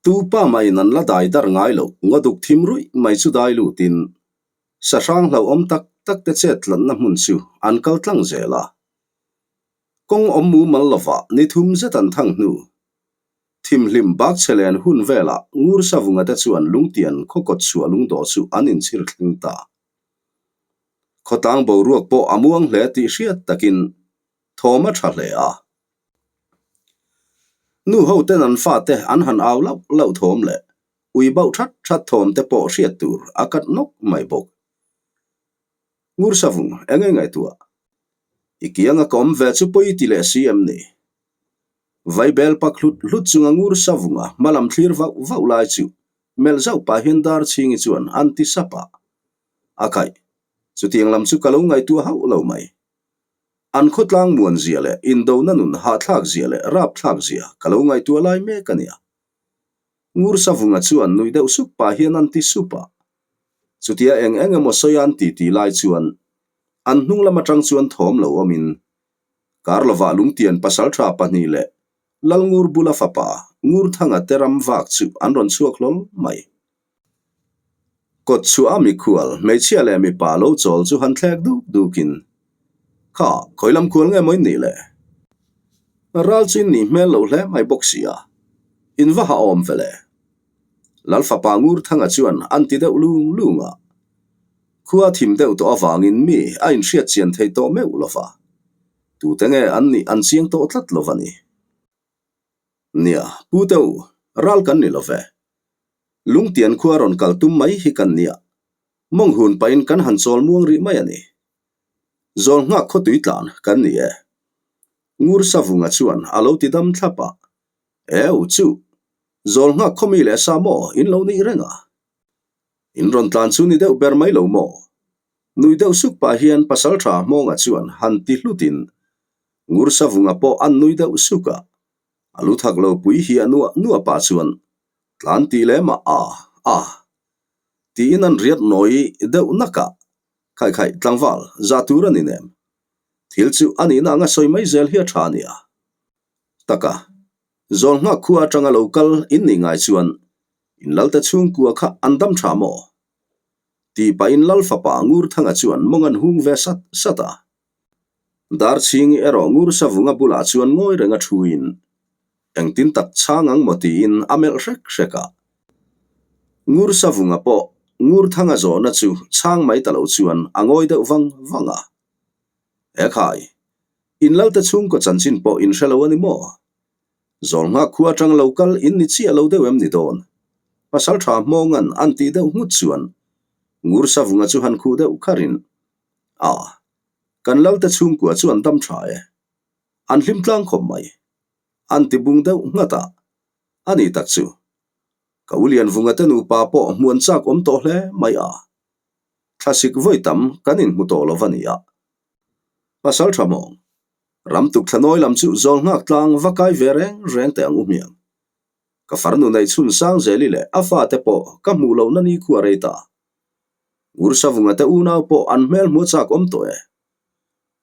Tu pa mahin an la dai dar ngai loh ngaw duk thim ruih mai chu dai lutin sahrang hlauhawm tak tak te chet tlanna hmun chu an kal tlang zel a. Kawng awm mumal lovah ni thum zet an thang hnu. Thimhlim bak chhe len hun velah Ngur Savunga te chuan lungtian khaw kawt chhuah lungdawh chu an inchhir thleng ta. Khawtlang boruak pawh a muang hle tih hriat takin thawm a tha hle a. Nu ho ten an fate an han au lauh lauh thawm leh ui bauh that that thawm te pawh hriat tur a kat nawk mai bawk. Ngur Savung, eng nge ngaihtuah? I kianga ka awm ve chu pawi ti leh si em ni? Vaibel pak hlut hlut chunga Ngur Savunga hmalam thlir vauh vauh lai chu melh zauh pah hian Darchhingi chuan an ti sap a. A khaih, chutiang lam chu ka lo ngaihtuah hauh lo mai. An khawtlang muan zia leh indona nun hahthlak zia leh rapthlak zia ka lo ngaihtuah lai mek a nia. Ngur Savunga chuan nuih deuh sup pah hian an ti sup a. Chutia eng eng emaw sawi an ti ti lai chuan an hnung lam atang chuan thawm lo awmin kar lovah lungtian pasaltha pahnih leh Lalngur bula fapa Ngurthanga te ram vak chu an rawn chhuak hlawl mai. Kawt chhuah a mikhual, hmeichhia leh mipa lo chawl chu han thlek duk dukin, Kha, khawi lam khual nge maw in nih le? Ral chu in nih hmel lo hle mai bawk si a, in va ha awm ve le. Lal fapa Ngurthanga chuan an ti deuh lung lung a. Khua thim deuh tawh avangin mi a inhriat chian thei tawh meuh lo va. Tute nge an nih an chiang tawh tlat lo va ni. Nia, Pu Teu, ral kan ni lo ve. Lungtian khua rawn kal tum mai hi kan nia. Mawng hun pahin kan han chawl muang rih mai a ni. Zawl nghak khawtui tlan kan ni e. Ngur Savunga chuan a lo ti dam thlap a. Eu chu! Zawl nghak khawmi leh sa maw in lo nih reng a? In rawn tlan chu ni deuh ber mai lo maw? Nui deuh suk pah hian Pasaltha Hmawnga chuan han ti hlutin Ngur Savunga pawh an nui deuh suk a. A lu thak lo pui hi a nuah nuah pah chuan tlan tih leh mah a a tiin an riat nawi deuh nak a, Khai khai tlangval za tur a ni nem. Thil chu a nihna anga sawi mai zel hi a tha a nia. Taka, zawl nghak khua atanga lo kal in nih ngai chuan in lalte chhungkua kha an dam tha maw? Tih pahin Lal fapa Ngurthanga chuan mawng an hung ve sat sat a. Darchhingi erawh Ngur Savunga bulah chuan ngawi reng a thuin, Engtin tak chhang ang maw tiin a melh hrek hrek a. Ngur Savunga pawh Ngur Thanga zawhna chu chhang mai ta lo chuan a ngawi deuh vang vang a. Ekhai, in lalte chhungkaw chanchin pawh in hre lo a ni maw? Zawlnghak khua atang lo kal in ni chiah lo deuh em ni dawn? Pasaltha Hmawnga'n an tih deuh nghut chuan Ngur Savunga chu han khuh deuh kharin, A, kan lalte chhungkua chu an dam tha e. An hlim tlang khawp mai. An ti bung deuh nghat a. A ni tak chu. Ka u Lianvunga te nupa pawh hmuan chak awm tawh hle mai a. Thlasik vawi tam kan inhmu tawh lo va nia. Pasal tha mawng. Ram tuk thlanawi lam chu zawl nghak tlang va kai ve reng reng teh ang u hmiang. Ka farnu neih chhun sang zeli leh a fate pawh ka hmuh lohna ni khua rei ta. Ngursavunga te unau pawh an hmel hmu chak awm tawh e.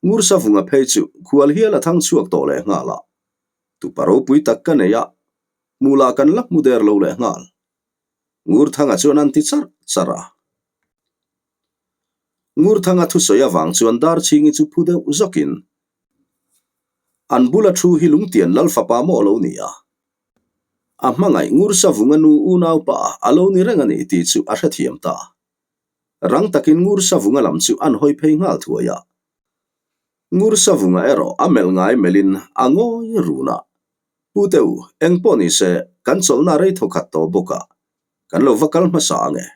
Ngursavunga phei chu khual hial a thang chhuak tawh leh nghal a. Tupa ropui tak ka nei a, hmuh lah kan la hmu der lo leh nghal. Ngurthanga chuan an ti charh charh a. Ngurthanga thusawi avang chuan Darchhingi chu phu deuh zawkin an bula thu hi Lungtian Lal fapa maw a lo ni a. A hmangaih Ngursavunga nu unaupa a lo ni reng a ni tih chu a hrethiam ta. Rang takin Ngursavunga lam chu an hawi phei nghal thuai a. Ngursavunga erawh a melh ngai melhin a ngawi run a. Pu Teu, eng pawh ni se, kan chawlhna rei thawkhat tawh bawk a, kan lo va kal hmasa ang e.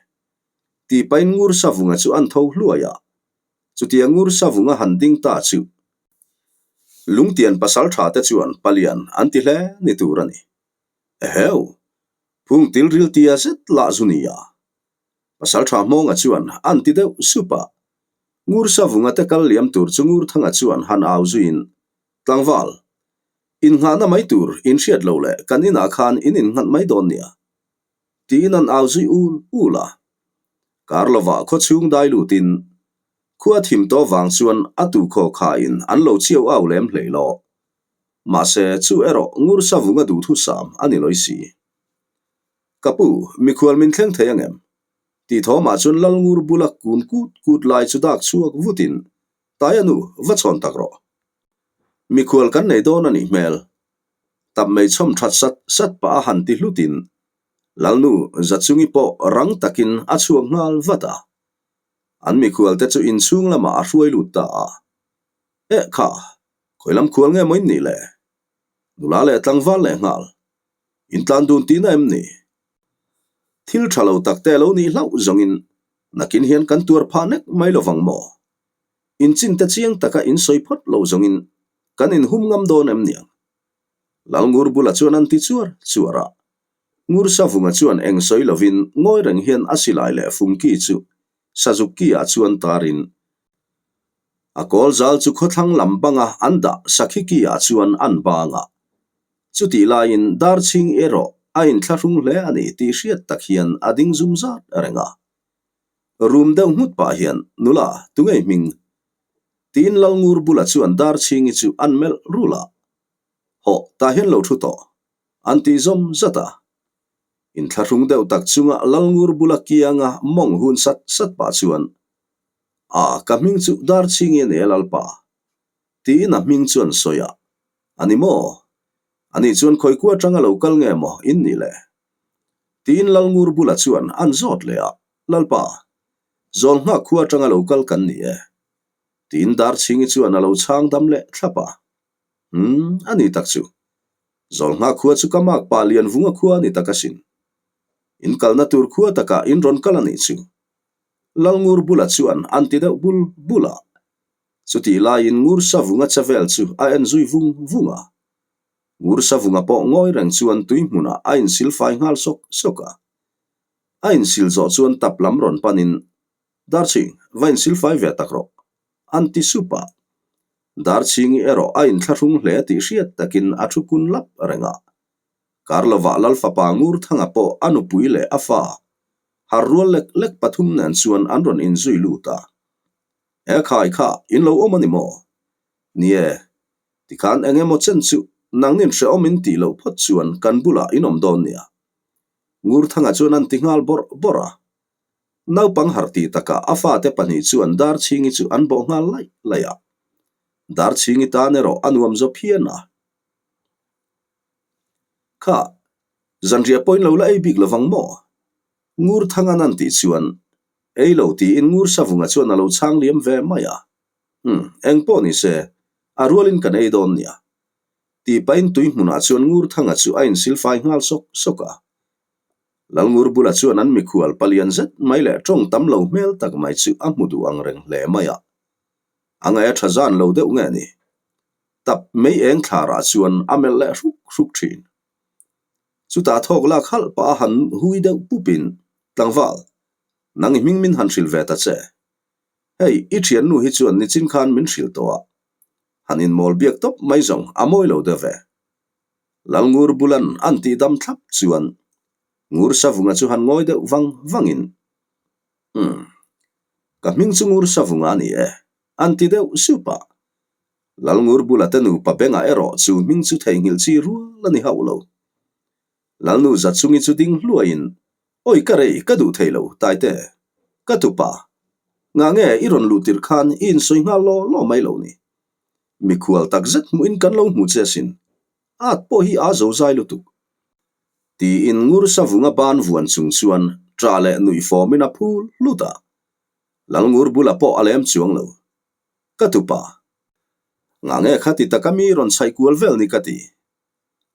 Tih pahin Ngursavunga chu an tho hluai a. Chutia Ngursavunga han ding ta chu Lungtian pasal tha te chuan palian an ti hle ni tur a ni. Eheu! Phung til ril tia zet lah zu nia. Pasal tha Hmawnga chuan an ti deuh sup a. Ngursavunga te kal liam tur chu Ngurthanga chuan han au zuiin, Tlangval, innghahna mai tur in hriat lo leh kan inah khan in innghat mai dawn nia. Tiin an au zui ul ul a. Kar lovah khawchhung dai lutin Khua thim tawh vang chuan a tu khaw khain an lo chiau au lem hlei lo. Mahse, chu erawh Ngursavunga duhthusam a ni lawi si. Ka pu, mikhual min thleng thei angem? Tih thawmah chuan Lalngur bula kun kut kut lai chu dak chhuak vutin, Taia nu, va chhawn tak rawh. Mikhual kan nei dawn a nih hmel. Tap mei chhawm that sat sat pah a han ti hlutin, Lalnu Zachungi pawh rang takin a chhuak nghal vat a. An mikhual te chu inchhung lamah a hruai lut ta a. Eh kha, khawi lam khual nge maw in nih le? Nula leh tlangval leh nghal. In tlan dun tihna em ni? Thil tha lo tak te lo nih hlauh zawngin nakin hian kan tuar phah nek mai lovang maw? In chin te chiang taka in sawi phawt lo zawngin kan inhum ngam dawn em niang? Lalngur bula chuan an ti chuar chuar a. Ngursavunga chuan eng sawi lovin ngawi reng hian a silai leh fungki chu Sazuk ki-ah chuan tarin a kawl zal chu khawthlang lam banga an dah sakhi ki-ah chuan an bang a. Chutih laiin Darchhing erawh a inthlahrung hle a ni tih hriat tak hian a ding zum zat reng a. Rum deuh nghut pah hian, Nula, tunge i hming? Tiin Lalngur bula chuan Darchhingi chu an melh rul a. Hawh, tah hian lo thu tawh. An tih zawm zat a. Inthlahrung deuh tak chunga Lalngur bula kianga mawng hun sat sat pah chuan, A, ka hming chu Darchhingi a ni e Lalpa. Tiin a hming chuan sawi a. A ni maw? Ani chuan khawi kua atanga lo kal nge maw in nih le? Tiin Lalngur bula chuan an zawt leh a, Lalpa, zawl nghak khua atanga lo kal kan ni e. Tiin Darchhingi chuan a lo chhang dam leh thlap a. Umm, a ni tak chu. Zawl nghak khua chu ka mak pa Lianvunga khua a ni tak asin. In kalna tur khua takah in rawn kal a nih chu. Lalngur bula chuan an ti deuh bul bul a. Chutih laiin Ngursavunga chavel chu a en zui vung vung a. Ngursavunga pawh ngawi reng chuan tui hmunah a insil fai nghal sawk sawk a. A insil zawh chuan tap lam rawn panin, Darchhing, va insil fai ve tak rawh, an ti sup a. Darchhingi erawh a inthlahrung hle tih hriat takin a thu kun lap reng a. Kar lovah Lalfapa Ngurthanga pawh a nupui leh a fa, har rual lek lek pathum nen chuan an rawn inzui lut a. He khai kha in lo awm a ni maw? Ni e, tikhan eng emaw chen chu nangnin hrehawm in tih loh phawt chuan kan bulah in awm dawn nia. Ngurthanga chuan an ti nghal bawrh bawrh a. Naupang harh tih takah a fate pahnih chuan Darchhingi chu an bawh nghal laih laih a. Darchhingi tan erawh a nuam zaw phian a. Kha, zanriah pawh in lo la ei bik lovang maw? Ngurthanga'n an tih chuan Ei lo tiin Ngur Savunga chuan a lo chhang liam ve mai a. Umm, eng pawh ni se, a rualin kan ei dawn nia. Tih pahin tui hmunah chuan Ngur Thanga chu a insilfai nghal sawk sawk a. Lalngur bula chuan an mikhual palian zet mai leh tawng tam lo hmel tak mai chu a hmu duh ang reng hle mai a. A ngaih a tha zan lo deuh nge ni? Tap mei eng thlarah chuan a melh leh hruk hruk thin. Chutah thawk lak halh pah a han hui deuh pupin, Tlangval, nang i hming min han hrilh ve ta che. Hei, i thiannu hi chuan nichin khan min hrilh tawh a. Han inmawl biak tawp mai zawng a mawi lo deuh ve. Lalngur bulan an tih dam thlap chuan Ngur Savunga chu han ngawi deuh vang vangin, Umm, ka hming chu Ngur Savunga a ni e, an ti deuh sup a. Lalngur bula te nupa bengah erawh chu hming chu theihnghilh chi rual a ni hauh lo. Lalnu Zachungi chu ding hluaiin, Awi ka rei, ka duh thei lo, Taite. Ka tupa. Ngah nge i rawn luh tirh khan i insawi nghal law law mai lo ni. Mikhual tak zet hmuhin kan lo hmu che asin. At pawh hi a zo zai lutuk. Tiin ngur savunga ban vuan chung chuan ṭah leh nuih fawmin a phul hlut a. Lalngur bula pawh a lem chuang lo. Ka tupa. Ngah nge khati taka mi rawn chhaih kual vel ni ka ti.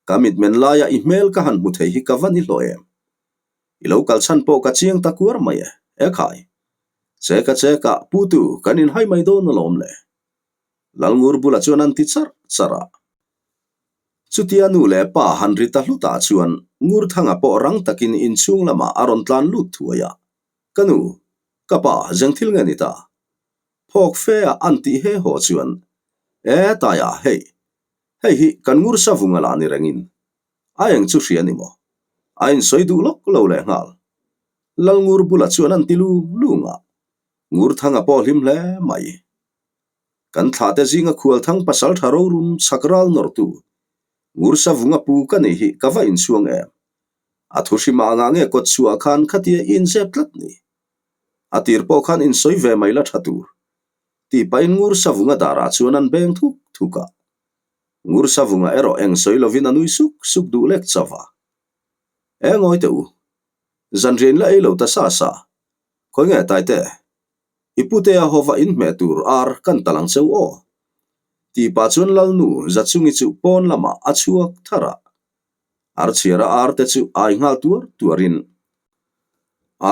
Ka mitmen laia i hmel ka han hmu thei hi ka va ni hlawh em? I lo kal chhan pawh ka chiang ta kuar mai e, e khai. Cheka cheka, Putu, kan inhai mai dawn alawm le. Lalngur bula chuan an ti charh charh a. Chutia nu leh pa han ri ta hlutah chuan Ngurthanga pawh rang takin inchhung lamah a rawn tlan lut thuai a. Ka nu, ka pa, zeng thil nge ni ta? Phawk fe a an tih he haw chuan, E Taia, hei, Hei hi kan ngur savunga lah ni rengin a eng chu hria ni maw? A insawi duh lawk lo leh nghal. Lalngur bula chuan an ti lung lung a, Ngurthanga pawh hlim hle mai. Kan thlahte zinga khualthang pasal tha rorum chhak ral nawrtu Ngur savunga pu ka nih hi ka va inchhuang em? A thu hrimah angah nge kawt chhuah khan khatia i inzep tlat ni? A tir pawh khan insawi ve mai la tha tur. Tih pahin Ngur Savunga darah chuan an beng thuk thuk a. Ngur Savunga erawh eng sawi lovin a nui suk suk duh lek chauh a. E ngawi teh u. Zanriah in la ei lo ta sa sa. Khawi nge Taite? I putea hova inhmeh tur ar kan tal ang cheu aw. Tih pah chuan Lalnu Zachungi chu pawn lamah a chhuak thar a. Ar chhiara ar te chu ai nghal tuar tuarin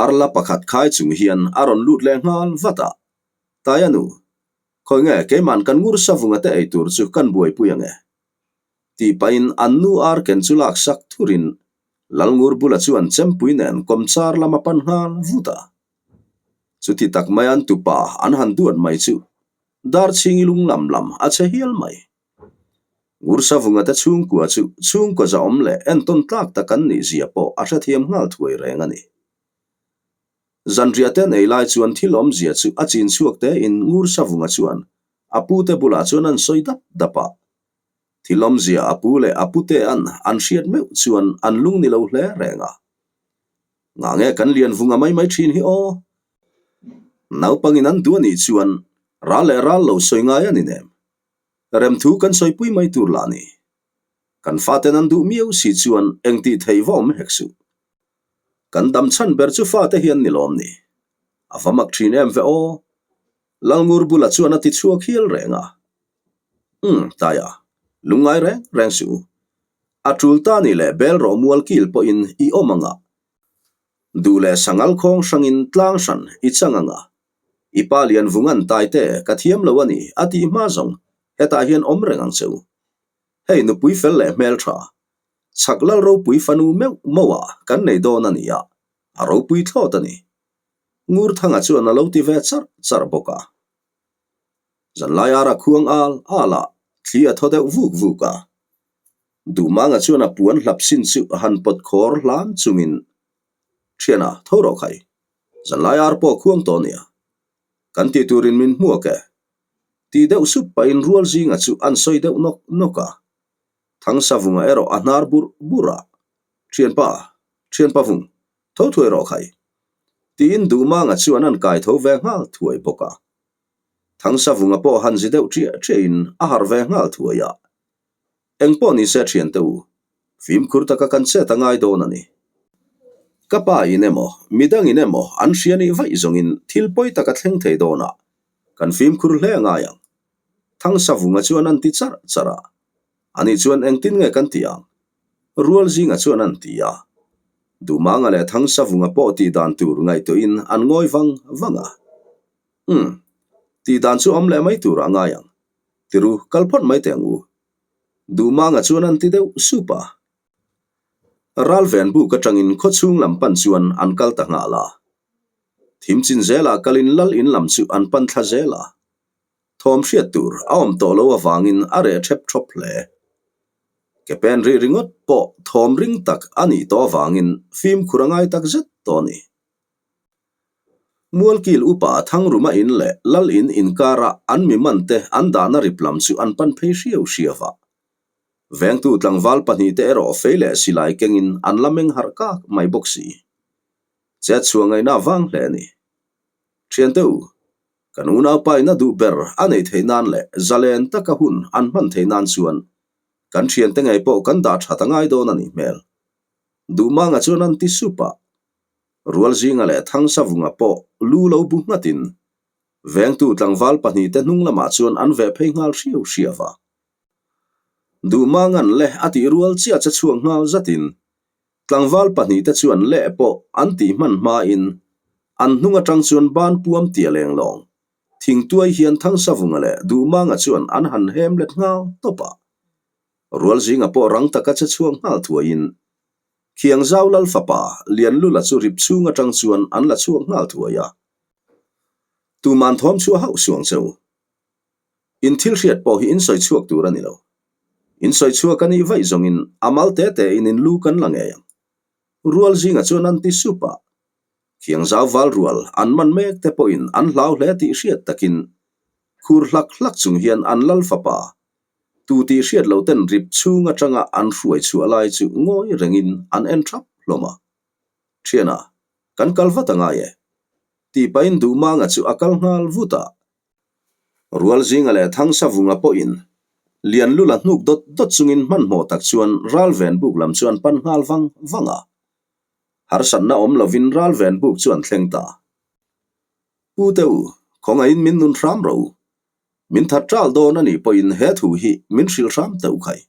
ar la pakhat khai chung hian a rawn lut leh nghal vat a. Taia nu, khawi nge keiman kan ngur savunga te ei tur chu kan buaipui ange? Tih pahin an nu ar ken chu lak sak thurin Lalngur bula chuan chempui nen kawmchar lam a pan nghal vut a. Chuti tak mai an tupa an han duat mai chu Darchhingi lung lam lam a che hial mai. Ngursavunga te chhungkua chu chhungkaw zahawm leh entawn tlak tak an nih zia pawh a hrethiam nghal thuai reng a ni. Zanriah te an ei lai chuan thil awmzia chu a chin chhuak tein Ngursavunga chuan a pute bulah chuan an sawi dap dap a. Thil awmzia a pu leh a pute an an hriat meuh chuan an lung ni lo hle reng a. Ngah nge kan lian vunga mai mai thin hi aw? Naupangin an duh a nih chuan ral leh ral lo sawi ngai a ni nem. Remthu kan sawipui mai tur lah ni. Kan faten an duh miau si chuan engtih theih va awm hek suh. Kan dam chhan ber chu fate hian ni lawm ni. A va mak thin em ve aw. Lalngur bula chuan a ti chhuak hial reng a. Umm, Taia, lungngai reng reng suh u. A tul ta ni leh bel rawh mual kil pawhin i awm ang a. Duh leh sangal khawng hrangin tlang hran i chang ang a. I pa lian vungan taite ka thiam lo a ni a tih hma zawng hetah hian awm reng ang che u. Hei nupui fel leh hmel tha, chhak lal ropui fanu meuh mauh ah kan nei dawn a ni a, a ropui thlawt a ni. Ngurthanga chuan a lo ti ve charh charh bawk a. Zanlai ara khuang al al ah thli a thaw deuh vuk vuk a. Duhmanga chuan a puan hlap sin chu a han pawt khawr hlan chungin Thiana tho rawh khai, zanlai ar pawh khuang tawh nia. Kan tih turin min hmuak e. Tih deuh sup pahin rual zinga chu an sawi deuh nawk nawk a. Thangsavunga erawh a hnar burh burh a, Thianpa, thianpa vung, tho thuai rawh khai. Tiin Duhmanga chuan an kai tho ve nghal thuai bawk a. Thangsavunga pawh han zi deuh ṭiah ṭiahin a harh ve nghal thuai a. Engpawh ni se thiante u, fimkhur taka kan chet a ngai dawn a ni. Ka pa in emaw, midang in emaw an hria nih vaih zawngin thil pawi tak a thleng thei dawn a, kan fimkhur hle a ngai ang. Thangsavunga chuan an ti charh charh a, ani chuan engtin nge kan ti ang? Rual zinga chuan an ti a. Duhmanga leh Thangsavunga pawh tih dan tur ngaihtuahin an ngawi vang vang a. Umm, tih dan chu awm leh mai tur a ngai ang. Tiru, kal phawt mai teh ang u. Duhmanga chuan an ti deuh sup a. Ralven buk atangin khawchhung lam pan chuan an kal ta nghal a. Thim chin zelah kalin lal in lam chu an pan thla zel a. Thawm hriat tur a awm tawh lo avangin a reh thep thawp hle. Ke pen rih ringawt pawh thawm ring tak a nih tawh avangin fimkhur a ngai tak zet tawh a ni. Mualkil upa Thangruma in leh Lal in inkara an mi mante an dahna rip lam chu an pan phei hriau hriau a. Vengtu tlangval pahnihte erawh fei leh silai kengin an la meng harh kak mai bawk si. Chet chhuah ngaihna vang hle a ni. Thiante u, kan unaupa in a duh ber a neih theih nan leh zalen taka hun an hman theih nan chuan kan thiante ngei pawh kan dah that a ngai dawn a nih hmel. Duhmanga chuan an ti sup a. Rualzinga leh Thangsavunga pawh lu lo bu nghatin vengtu tlangval pahnihte hnung lamah chuan an veh phei nghal hriau hriau a. Duhmangan le a tih rual chiah che chhuak nghal zatin tlangval pahnihte chuan leh pawh an tih hman hmain an hnung atang chuan ban puam tia leng lawng thingtuai hian Thangsavunga leh Duhmanga chuan an han hem let nghal tawp a. Rualzinga pawh rang taka che chhuak nghal thuaiin Khiangzau Lal fapa Lianlula chu rip chhung atang chuan an la chhuak nghal thuai a. Tuman thawm chhuah hauh suang che u. In thil hriat pawh hi in sawi chhuak tur a ni lo. In sawi chhuak a nih vaih zawngin a mal te te in in lu kan la ngei ang. Rual zinga chuan an ti sup a. Khiangzau val rual an man mek te pawhin an hlau hle tih hriat takin khur hlak hlak chung hian an Lal fapa Tu tih hriat lo ten rip chhung atanga an hruai chhuah lai chu ngawi rengin an en thap hlawm. hlawm a. Thiana, kan kal vat a ngai e. Tih pahin Duhmanga chu a kal nghal vut a. Rualzinga leh Thangsavunga pawhin Lianlula hnuk dawt dawt chungin hmanhmawh tak chuan Ralven buk lam chu an pan nghal vang vang a. Harsatna awm lovin Ralven buk chu an thleng ta. Pu te u, khawngaihin min nun hram rawh u. Min that ṭal dawn a nih pawhin he thu hi min hrilh hram teuh khai.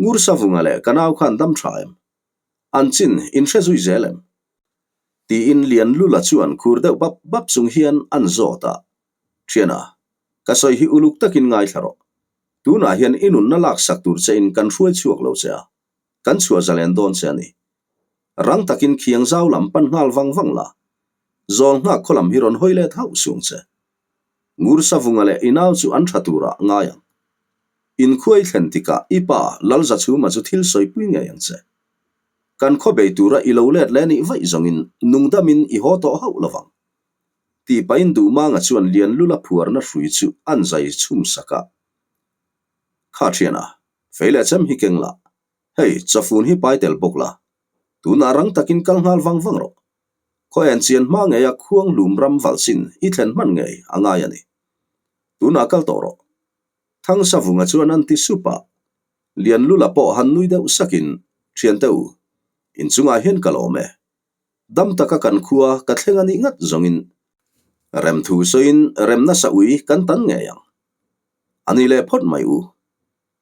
Ngursavunga leh ka nau khan dam ṭha em? An chin in hre zui zel em? Tiin Lianlula chuan khur deuh bap bap chung hian an zawt a. Thiana, ka sawi hi uluk takin ngaithla rawh. Tunah hian i nunna laksak tur chein kan hruai chhuak lo che a, kan chhuah zalen dawn che a ni. Rang takin khiang zau lam pan nghal vang vang la, zawl nghak khaw lam hi rawn hawi let hauh sung che. Ngur Savunga leh i nau chu an tha turah ngai ang. Inkhuai thlen tikah i pa Lalzachhuma chu thil sawipui ngei ang che. Kan khaw bei tura i lo let leh nih vaih zawngin nungdamin i haw tawh hauh lo vang. Tih pahin Duhmanga chuan Lianlula phuarna hrui chu an zai chhum sak a. Kha thiana, fei leh chem hi keng la, hei chawfun hi pai tel bawk la, tunah rang takin kal nghal vang vang rawh. Khaw en chian hma ngeia khuang lum ram valh sin i thlen hman ngei a ngai a ni. Tunah kal tawh rawh. Thangsavunga chuan an ti sup a. Lianlula pawh han nui deuh sakin, Thiante u, inchungah hian ka lawm e. Dam taka kan khua ka thleng a nih ngat zawngin remthu sawiin rem nasa ui kan tan ngei ang. A ni leh phawt mai u,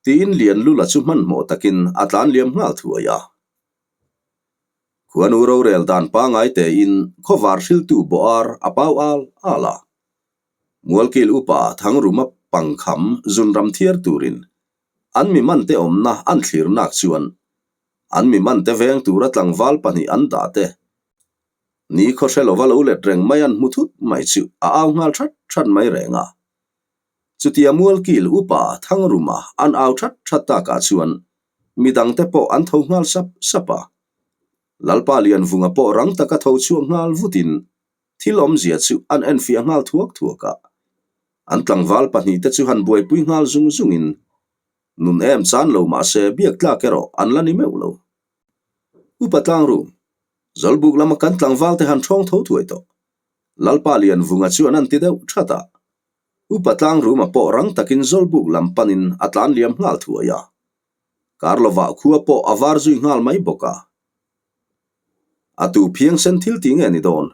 tiin Lianlula chu hmanhmawh takin a tlan liam nghal thuai a. Khuanu rorel dan pangai tein khawvar hriltu bawh ar a pau al al a. Mualkil upa Thangruma pangkham zunram thiar turin an mi mante awmna an thlir nak chuan an mi mante veng tura tlangval pahnih an dah te ni khaw hre lova lo let reng mai an hmu thut mai chu a au nghal that that mai reng a. Chutia Mualkil upa Thangruma an au that that takah chuan midangte pawh an tho nghal sap sap a. Lalpa Lianvunga pawh rang taka tho chhuak nghal vutin Thil awmzia chu an enfiah nghal thuak thuak a, an tlangval pahnihte chu han buaipui nghal zung zungin nun em chan lo mah se biak tlak erawh an la ni meuh lo. Upa Tlangrum, Zawlbuk lama kan tlangvalte han ṭhawng tho thuai tawh. Lalpa Lianvunga chuan an ti deuh that a, Upa Tlangruma pawh rang takin Zawlbuk lam panin a tlan liam nghal thuai a. Karlovah khua pawh a var zui nghal mai bawk a. A tu phiang sen thil tih nge ni dawn?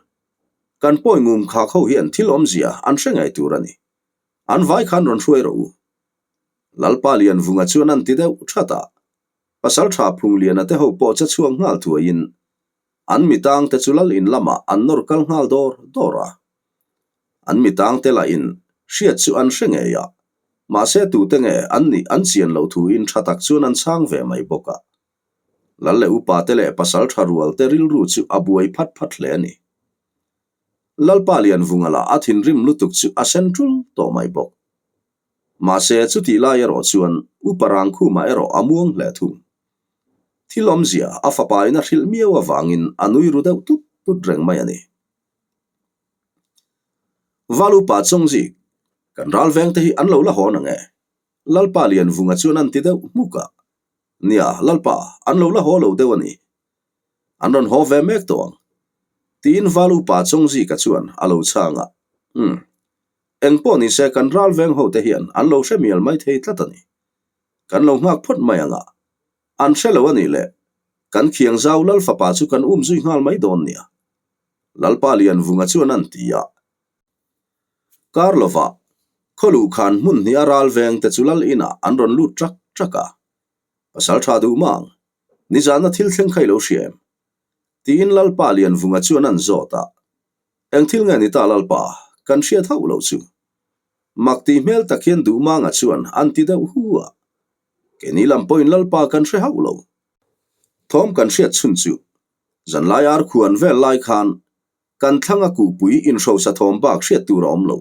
Kan pawi ngum khak ho hian thil awmzia an hre ngei tur a ni. An vai khan rawn hruai rawh u. Lalpa Lianvunga chuan an ti deuh that a. Pasaltha Phungliana te ho pawh che chhuak nghal thuaiin an mitang te chu lal in lamah an nawr kal nghal dawr dawr a. An mitang te lahin hriat chu an hre ngei a, mahse tute nge an nih an chian loh thuin tha tak chuan an chhang ve mai bawk a. Lal leh upa te leh pasal tha rual te rilru chu a buai phat phat hle a ni. Lalpa Lianvunga lah a thinrim lutuk chu a sen tul tawh mai bawk. Mahse chutih lai erawh chuan upa Rangkhuma erawh a muang hle thung. Thil awmzia a fapa in a hrilh miau avangin a nui ru deuh tut tut reng mai a ni. Val upa Chawngzik, kan ral veng te hi an lo la hawn ang e. Lalpa Lianvunga chuan an ti deuh hmuk a. Nia, Lalpa, an lo la haw lo deuh a ni. An rawn haw ve mek tawh ang. Tiin Val upa Chawngzika chuan a lo chhang a. Umm. Eng pawh ni se kan ral veng ho te hian an lo hre mial mai thei tlat a ni. Kan lo nghak phawt mai ang a. An hre lo a nih le. Kan khiang zau Lal fapa chu kan um zui nghal mai dawn nia. Lalpa Lianvunga chuan an ti a. Kar lovah, khaw luh khan hmun hnih a ral veng te chu lal inah an rawn lut ṭak ṭak a. Pasal ṭha duh mang, nizana thil thleng kha i lo hria em? Tiin Lalpa Lianvunga chuan an zawt a. Eng thil nge ni ta Lalpa, kan hriat hauh lo chu. Mak tih hmel tak hian Duhmanga chuan an ti deuh hu a. Keini lam pawhin Lalpa kan hre hauh lo. Thawm kan hriat chhun chu, zanlai ar khuan vel lai khan Kan thlanga kuhpui inhrosa thawm bak hriat tur a awm lo.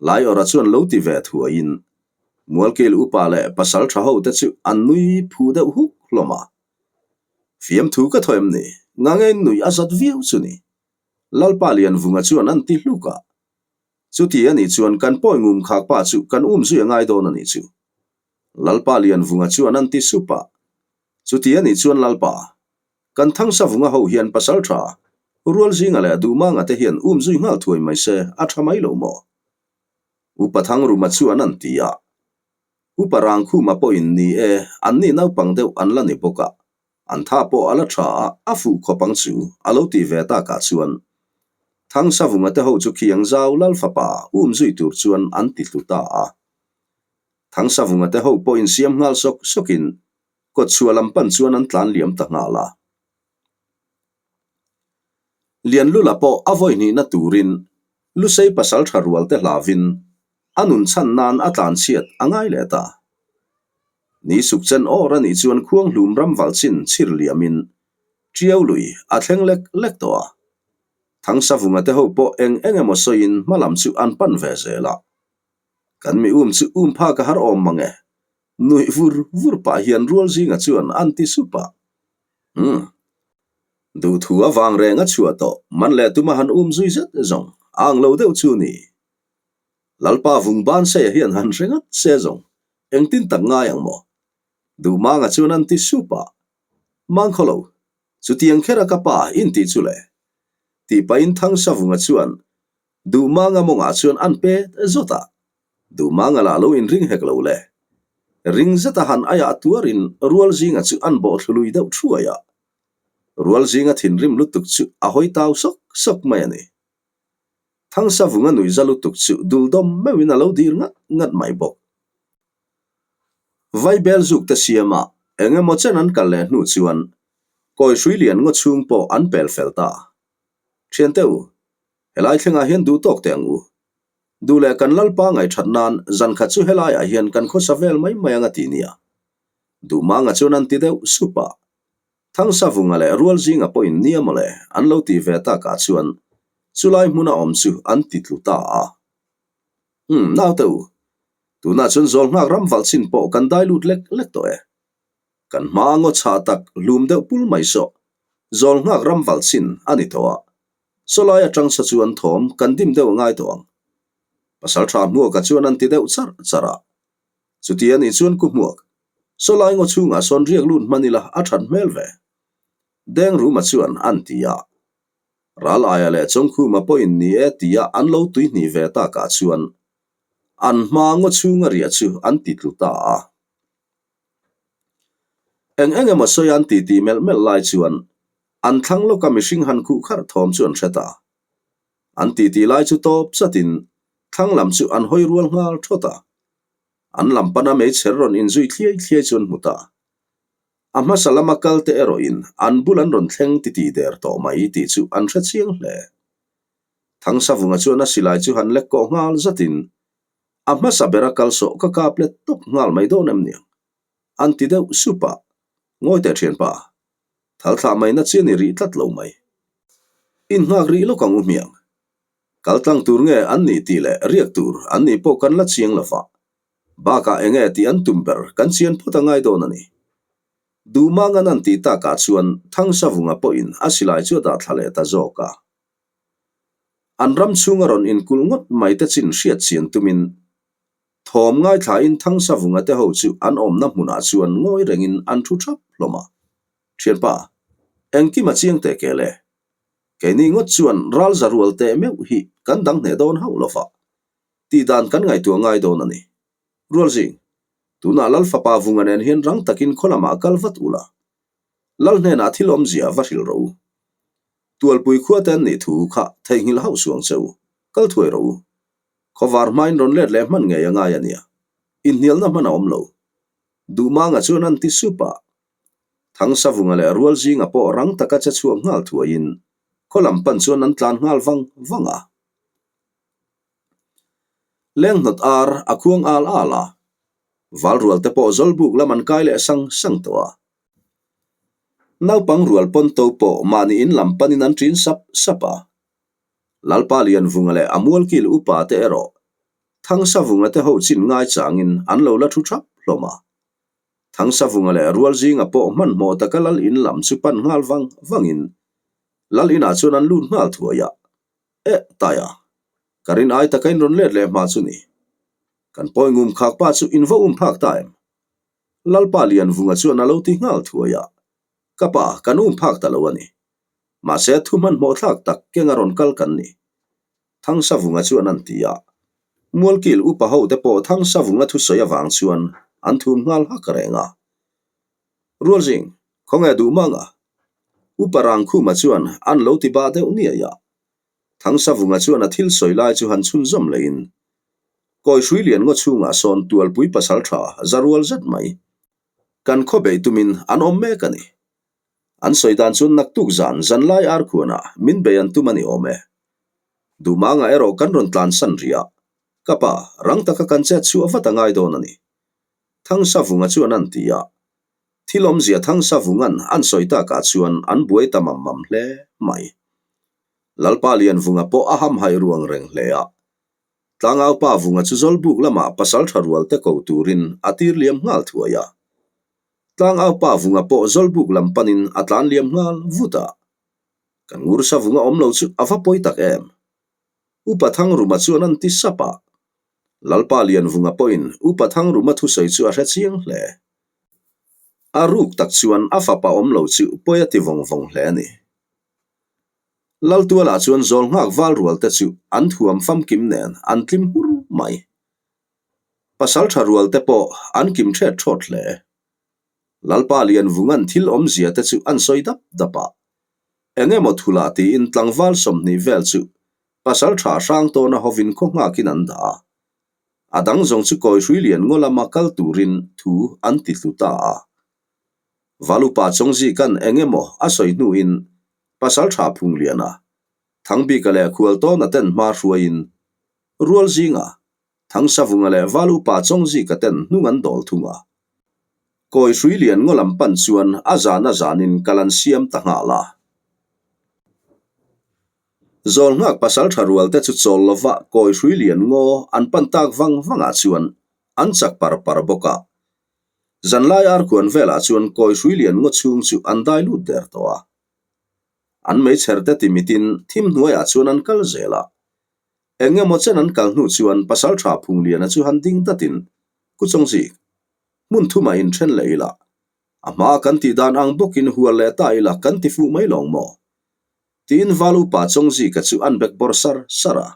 Laiawrha chuan lo ti ve thuaiin Mualkil upa leh pasal tha ho te chu an nui phu deuh huk hlawm a. Fiamthu ka thaw em ni? Ngangein nui a zat viau chu ni. Lalpa Lianvunga chuan an ti hluk a. Chuti a nih chuan kan pawi ngum khak pa chu kan um zui a ngai dawn a nih chu. Lalpa Lianvunga chuan an ti sup a. Chuti a nih chuan Lalpa. Kan Thangsavunga ho hian pasal tha, Rualzinga leh Duhmanga te hian um zui nghal thuai mai se a tha mai lo maw? Upa Thangruma chuan an ti a. Upa Rangkhuma pawhin ni e, anni naupang deuh an la ni bawk a, an tha pawh a la tha a, a fuh khawp ang chu, a lo ti ve takah chuan Thangsavunga te ho chu khiang zau lal fapa um zui tur chuan an ti hlu ta a. Thangsavunga te ho pawhin siam nghal sawk sawkin kawtchhuah lam pan chuan an tlan liam ta nghal a. Lianlula pawh a vawi hnihna turin Lusei pasal tha rual te hlavin a nun chhan nan a tlan chhiat a ngai leh ta. Ni suk chen awr a nih chuan khuanghlum ram valh chin chhir liamin Tiau lui a thleng lek lek tawh a. Thangsavunga te ho pawh eng eng emaw sawiin hma lam chu an pan ve zel a. Kan mi um chu um phak a har awm mang e. Nuih vur vur pah hian rual zinga chuan an ti sup a. Umm. Duhthu avang reng a chhuah tawh, man leh tuma han um zui zet zawng a ang lo deuh chu ni. Lalpa vung ban seia hian han hre ngat se zawng, engtin tak ngai ang maw? Duhmanga chuan an ti sup a. Mangkhaw lo, chutiang kher a ka pa in tih chu le. Tih pahin Thangsavunga chuan Duhmanga mawngah chuan an pet zawt a. Duhmanga lah lo inring hek lo le. Ring zeta han aiah tuarin rual zinga chu an bawh thlu lui deuh thuai a. Rual zinga thinrim lutuk chu a hawi tau sawk sawk mai a ni. Thangsavunga nuihza lutuk chu duldawm meuhin a lo dir ngat ngat mai bawk. Vaibel zuk te siama eng emaw chen an kal leh hnu chuan kawi hrui lian ngaw chhung pawh an pel fel ta. Thiante u, helai thlengah hian duh tawk teh ang u. Duh leh kan Lalpa ngaihthat nan zan khat chu helaiah hian kan khawsa vel mai mai ang a ti nia. Duhmanga chuan an ti deuh sup a. Thangsavunga leh Rualzinga pawhin nia mawle an lo tih ve takah chuan chulai hmuna awm chu an ti tlu ta a. Umm, naute u, tunah chuan zawl nghak ram valh chin pawh kan dai lut lek lek tawh e. Kan hma ngaw chhah tak hlum deuh pul mai sawh, zawl nghak ram valh chin a ni tawh a. Sawlai atang sa chuan thawm kan dim deuh a ngai tawh ang. Pasal tha hmuaka chuan an ti deuh charh charh a. Chuti a nih chuan ku hmuak, sawlai ngaw chhungah sawn riak lut hman ila a that hmel ve. Deng Ruma chuan an ti a. Ral aia leh Chawngkhuma pawhin ni e tia an lo tuihnih ve takah chuan an hma ngaw chhunga riah chu an ti tlu ta a. Eng eng emaw sawi an titi melh melh lai chuan an thlang lawka mihring han khuh kharh thawm chu an hre ta. An titi lai chu tawp chatin thlang lam chu an hawi rual nghal thawt a. An lam pana meichher rawn inzui thliai thliai chu an hmu ta. A hmasa lama kal te erawhin an bul an rawn thleng titi der tawh mai tih chu an hre chiang hle. Thangsavunga chuan a silai chu han lek kawh nghal zatin A hmasa bera kal sawh ka kap let tawp nghal mai dawn em niang? An ti deuh sup a, Ngawi teh thianpa, thal thlah mai na chian i rih tlat lo mai. Innghak rih lawk ang u hmiang. Kal tlang tur nge an nih tih leh riak tur an nih pawh kan la chiang lo va, bakah enge tih an tum ber kan chian phawt a ngai dawn a ni. Duhmangan an tih takah chuan Thangsavunga pawhin a silai chu a dah thla leh ta zawk a. An ram chhunga rawn inkulh ngawt mai te chin hriat chian tumin thawm ngaithlain Thangsavunga te ho chu an awmna hmunah chuan ngawi rengin an thu thap hlawm a. Thianpa, engkim a chiang teh kel e. Keini ngawt chuan ral za rual teh meuh hi kan dang hneh dawn hauh lova, tih dan kan ngaihtuah ngai dawn a ni. Rualzing, tunah Lal fapa Vunga nen hian rang takin khaw lamah kal vat ula, Lal hnenah thil awmzia va hrilh rawh u. Tualpui khua te an nih thu kha theihnghilh hauh suang che u, kal thuai rawh u. Khawvar hmain rawn let leh hman ngei a ngai a nia, inhnialna hman a awm lo. Duhmanga chuan an ti sup a. Thangsavunga leh Rualzinga pawh rang taka che chhuak nghal thuaiin khaw lam pan chuan an tlan nghal vang vang a. Lenghnawt ar a khuang al al a, Valrual te pawh Zawlbuk lam an kai leh sang sang tawh a. Naupang rual pawn to pawh mahni in lam panin an ṭin sap sap a. Lalpa Lianvunga leh a mualkil upa te erawh Thangsavunga te ho chin ngaichangin an lo la thu thap hlawm a. Thangsavunga leh Rualzinga pawh hmanhmawh taka lal in lam chu pan nghal vang vangin lal inah chuan an lut nghal thuai a. Eh, Taia, ka rin ai taka in rawn let leh hma chu ni. Kan pawi ngum khak pa chu in va um phak ta em? Lalpa Lianvunga chuan a lo ti nghal thuai a. Ka pa, kan um phak ta lo a ni. Mahse, thu hmanhmawh thlak tak keng a rawn kal kan ni. Thangsavunga chuan an ti a. Mualkil upa ho te pawh Thangsavunga thusawi avang chuan an thum nghal hak reng a. Rualzing, khawnge duh mang a? Upa Rangkhuma chuan an lo ti bah deuh niai a. Thangsavunga chuan a thil sawi lai chu han chhunzawm lehin, Kawi hrui lian ngaw chhungah sawn tualpui pasal tha za rual zet mai. Kan khaw beih tumin an awm mek a ni. An sawi dan chuan naktuk zan zanlai arkhuanah min bei an tum a ni awm e. Duhmangah erawh kan rawn tlansan rih a, ka pa, rang taka kan chet chhuah vat a ngai dawn a ni. Thangsavunga chuan an ti a. Thil awmzia Thangsavunga'n an sawi takah chuan an buai ta mam mam hle mai. Lalpa Lianvunga pawh a hamhaih ruang reng hle a. Tlangaupa Vunga chu Zawlbuk lamah pasal tha rual te ko turin a tir liam nghal thuai a. Tlangaupa Vunga pawh Zawlbuk lam panin a tlan liam nghal vut a. Kan Ngursa Vunga awm lo chu a va pawi tak em? Upa Thangruma chuan an ti sap a. Lalpa Lianvunga pawhin Upa Thangruma thusawi chu a hre chiang hle. A ruk tak chuan a fapa awm lo chu pawi a ti vawng vawng hle a ni. Laltualah chuan zawl nghak val rual te chu an thuam famkim nen an tlim hur mai. Pasal tha rual te pawh an kim thet thawt hle. Lalpa Lianvunga'n thil awmzia te chu an sawi dap dap a. Eng emaw thulah tiin tlangval 20 vel chu pasal tha hrang tawna hovin khaw nghakin an dah a. A dang zawng chu kawi hrui lian ngaw lama kal turin thu an ti tlu ta a. Valupa Chawngzika'n eng emaw a sawi hnuin pasal tha Phungliana, Thangbika leh Khualtawna ten hma hruaiin Rual zinga Thangsavunga leh Valupa Chawngzika ten hnung an dawl thung a. Kawi hrui lian ngaw lam pan chuan a zan a zanin kal an siam ta nghal a. Zawl nghak pasal tha rual te chu chawl lova kawi hrui lian ngaw an pan tak vang vangah chuan an chak par par bawk a. Zanlai arkhuan velah chuan kawi hrui lian ngaw chhung chu an dai lut der tawh a. An meichher te timitin thim hnuaiah chuan an kal zel a. Eng emaw chen an kal hnu chuan Pasalṭha Phungliana chu han ding datin, Ku Chawngzik, hmun thumah inthen leh ila, a hmaa kan tih dan ang bawkin hual leh ta ila kan ti fuh mai lawng maw? Tiin Val upa Chawngzika chu an bek bawr sar sar a.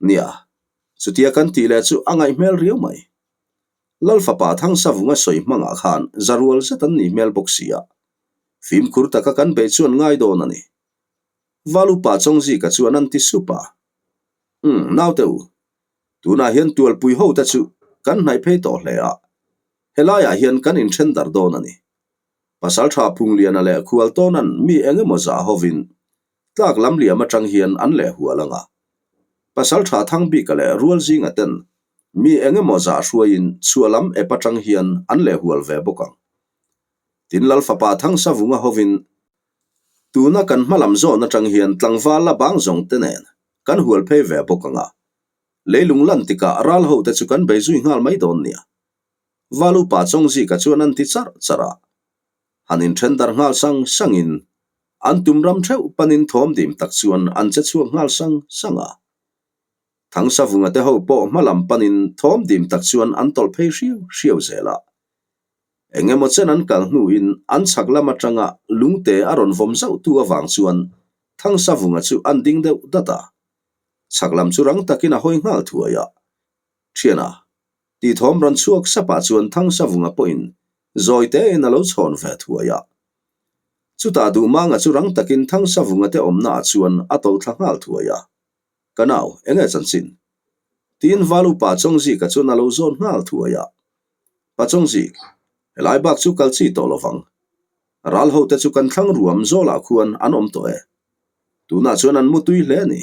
Nia, chutia kan tih leh chu a ngaih hmel riau mai. Lal fapa Thangsavunga sawi hmangah khan za rual zet an nih hmel bawk si a, fimkhur taka kan beih chuan ngai dawn a ni. Val upa Chawngzika chuan an ti sup a. Umm, naute u, tunah hian tualpui ho te chu kan hnaih phei tawh hle a, helaiah hian kan inthen darh dawn a ni. Pasaltha Phungliana leh Khualtawna'n mi eng emaw zah hovin tlak lam liam atang hian an leh hual ang a. Pasaltha Thangbika leh Rualzinga ten mi eng emaw zah hruaiin chhuah lam ep atang hian an leh hual ve bawk ang. Tin Lal fapa Thangsavunga hovin Tuna kan hma lam zawn atang hian tlangval la bang zawng te nen kan hual phei ve bawk ang a, leilung lan tikah ral ho te chu kan bei zui nghal mai dawn nia. Val upa Chawngzika chuan an ti charh charh a, han inthen darh nghal sang sangin an tum ram theuh panin thawm dim tak chuan an che chhuak nghal sang sang a. Thangsavunga te ho pawh hma lam panin thawm dim tak chuan an tawlh phei hriau hriau zel a. Eng emaw chen an kal hnuin an chhak lam atanga lungte a rawn vawm zauh tu avang chuan Thangsavunga chu an ding deuh dat a. Chhak lam chu rang takin a hawi nghal thuai a. Thiana, tih thawm rawn chhuak sapah chuan Thangsavunga pawhin zawi tein a lo chhawn ve thuai a. Chutah Duhmanga chu rang takin Thangsavunga te awmnaah chuan a tawlh thla nghal thuai a. Ka nau, enge chanchin? Tiin Val upa Chawngzika chuan a lo zawn nghal thuai a. Pa Chawngzik, helai bak chu kal chi tawh lovang. Ral ho te chu kan thlang ruam zawlah khuan an awm tawh e. Tunah chuan an mu tui hle a ni.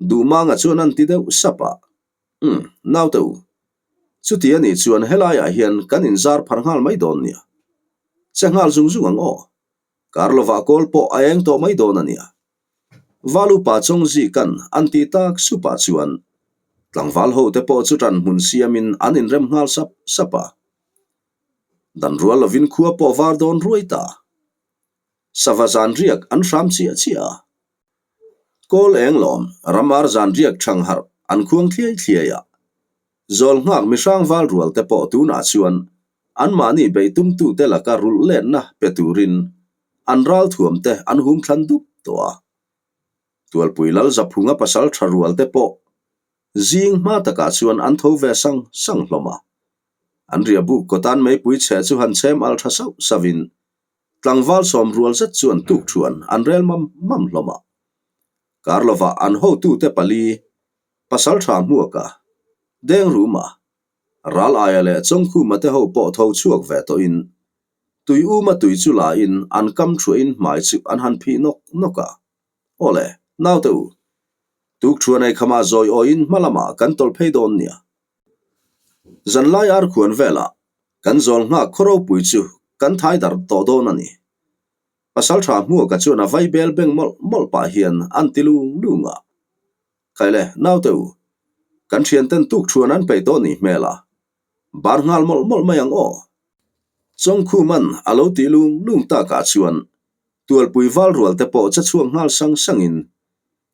Duhmanga chuan an ti deuh sap a. Umm, naute u. Chuti a nih chuan helaiah hian kan inzar phar nghal mai dawn nia. Che nghal zung zung ang aw. Kar lovah kawl pawh a eng tawh mai dawn a nia. Val upa Chawngzika'n an tih tak supah chuan tlangval ho te pawh chu ṭan hmun siamin an inrem nghal sap sap a. Dan rual lovin khua pawh var dawn ruai ta. Sava zan riak an hram chiah chiah a. Kawl eng lawm ramar zan riak ṭhang harh an khuang thliai thliai a. Zawl nghak mihrang val rual te pawh tunah chuan. Anmahni beih tumtute laka rulh letna pe turin an ralthuamte an hum thlan dup tawh a. Tualpui Lal Zaphunga pasal tha rualte pawh zing hma takah chuan an tho ve sang sang hlawm a. An riahbuk kawtan meipui chhe chu han chhem al tha sauh sauhin tlangval sawm rual zet chuan tuk thuan an rel mam mam hlawm a. Kar lovah an hotute pali pasal tha hmuaka Dengruma Ral aia leh Chawngkhuma te ho pawh tho chhuak ve tawhin tui uma tui chu lain an kam thuahin hmai chu an han phih nawk nawk a. Aw le, naute u, tuk thuan ei khamah zawi awiin hma lamah kan tawlh phei dawn nia. Zanlai arkhuan velah kan zawl nghak khaw ropui chu kan thai darh tawh dawn a ni. Pasaltha Hmuaka chuan a vaibel beng mawlh mawlh pah hian an ti lung lung a. Khaile, naute u, kan thianten tuk thuan an peih tawh nih hmel a, bar nghal mawlh mawlh mai ang aw. Chawngkhuman a lo tih lung lung takah chuan Tualpui val rual te pawh che chhuak nghal sang sangin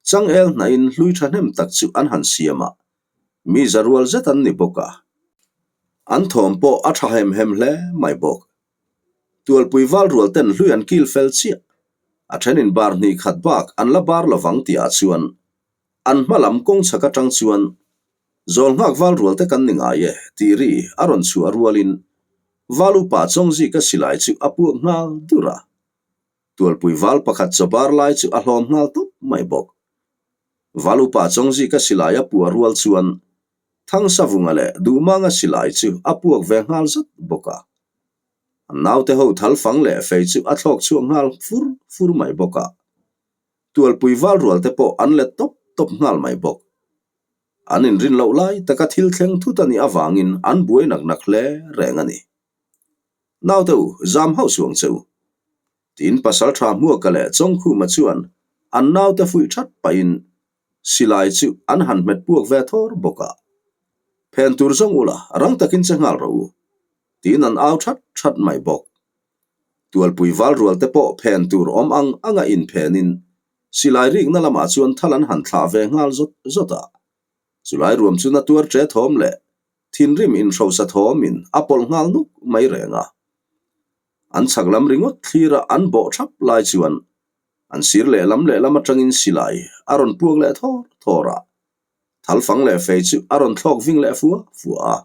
changel hnahin hlui thahnem tak chu an han siam a, mi za rual zet an ni bawk a. An thawm pawh a tha hem hem hle mai bawk. Tualpui val rual ten hlui an kil fel chiah. A thenin bar hnih khat bak an la bar lovang tihah chuan an hma lam kawng chhak atang chuan Zawl nghak val rual te kan ni ngai e tih ri a rawn chhuah rualin val upa Chawngzika silai chu a puak nghal dur a. Tualpui val pakhat chaw bar lai chu a hlawm nghal tawp mai bawk. Val upa Chawngzika silai a puah rual chuan Thangsavunga leh Duhmanga silai chu a puak ve nghal zat bawk a. An naute ho thal fang leh fei chu a thlawk chhuak nghal fur fur mai bawk a. Tualpui val rual te pawh an let tawp tawp nghal mai bawk. An inrin loh lai taka thil thleng thut a nih avangin an buai nak nak hle reng a ni. Naute u, zam hauh suang che u. Tiin Pasaltha Hmuaka leh Chawngkhuma chuan an naute fuih that pahin Silai chu an han hmet puak ve thawr bawk a. Phen tur zawng ula rang takin che nghal rawh u, tiin an au that that mai bawk. Tualpui val rual te pawh phen tur awm ang anga inphenin silai rikna lamah chuan thal an han thlah ve nghal zawt zawt a. Chulai ruam chu na tuar che thawm leh thinrim inhrosa thawmin a pawlh nghal nuk mai reng a. An chhak lam ringawt thlira an bawh thap lai chuan An sir lehlam lehlam atangin silai a rawn puak leh thawr thawr a, thalfang leh fei chu a rawn thlawk ving leh fua fua a.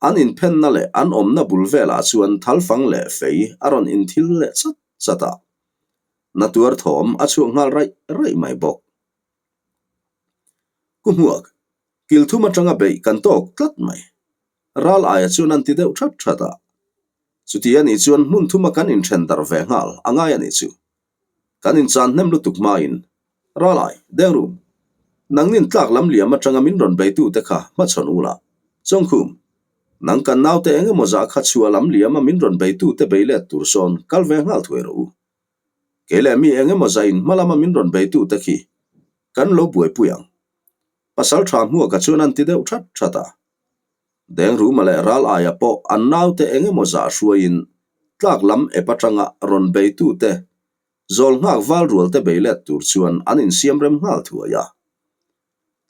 An inphenna leh an awmna bul velah chuan thalfang leh fei a rawn inthil leh chat chat a, na tuar thawm a chhuak nghal raih raih mai bawk. Ku hmuak, kil thum atanga beih kan tawk tlat mai. Ral aia chuan an ti deuh that that a. Chuti a nih chuan hmun thuma kan inthen darh ve nghal a ngai a nih chu. Kan inchan hnem lutuk hmain, Ralai, Dengrum, nangnin tlak lam liam atanga min rawn beitute kha hmachhawn u la, Chawngkhum, nang kan naute eng emaw zah kha chhuah lam liama min rawn beitute bei let tur sawn kal ve nghal thuai rawh u. Kei leh mi eng emaw zahin hma lama min rawn beitute khi kan lo buaipui ang. Pasal tha hmuaka chuan an ti deuh that that a. Dengruma leh ral aia pawh an naute eng emaw zah hruaiin tlak lam ep atanga rawn beitute zawl nghak val rualte bei let tur chuan an insiam rem nghal thuai a.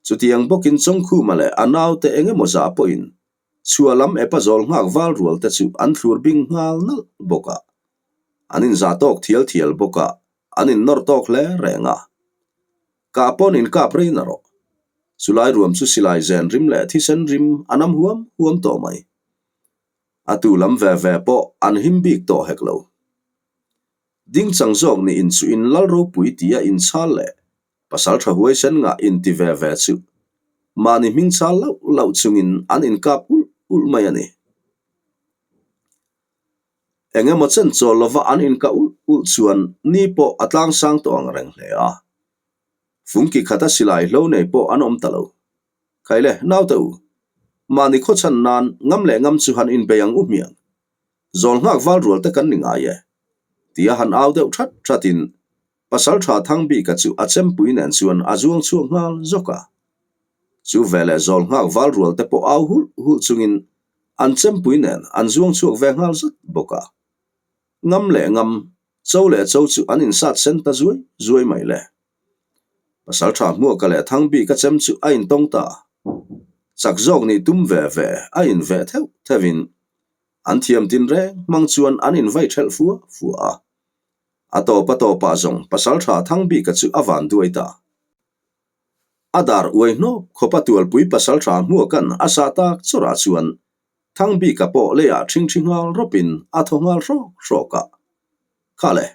Chutiang bawkin Chawngkhuma leh a naute eng emaw zah pawhin chhuah lam epa zawl nghak val rualte chu an thlur bing nghal nalh bawk a. An inzah tawk thial thial bawk a, an innawr tawk hle reng a. Kah pawn inkap rei na rawh. Chulai ruam chu silai zen rim leh thisen rim a nam huam huam tawh mai. A tu lam ve ve pawh an him bik tawh hek lo. Dingchang zawk nih in chu in lal ropui tia inchhal leh pasal tha huaisen ngah inti ve ve chu mahni hming chhal lauh lauh chungin an inkap ulh ulh mai a ni. Eng emaw chen chawl lova an inkah ulh ulh chuan ni pawh a tlang sang tawh ang reng hle a. Fungki khata silai hlo nei pawh an awm ta lo. Khaile, naute u, mahni khawchhan nan ngam leh ngam chu han inbei ang u hmiang. Zawl nghak val rual te kan ni ngai e, tia han au deuh that thatin Pasal tha Thangbika chu a chempui nen chuan a zuang chhuak nghal zawk a. Chu veleh zawl nghak val rual te pawh au hulh hulh chungin an chempui nen an zuang chhuak ve nghal zat bawk a. Ngam leh ngam, cho leh cho chu an insat sen ta zuai zuai mai le. Pasal tha Hmuaka leh Thangbika chem chu a intawng ta. Chak zawk nih tum ve ve a inveh theuh theuhin. An thiam tin reng hmang chuan an invai ṭhelh fua fua a. A tawp a tawpah zawng pasalṭha Thangbika chu a van duai ta. A dar uai hnawp khawpa tualpui pasalṭha hmuakan a sah tak chawrah chuan Thangbika pawh leiah ṭhingṭhi nghal rawpin a thaw nghal hrawk hrawk a. Kha le,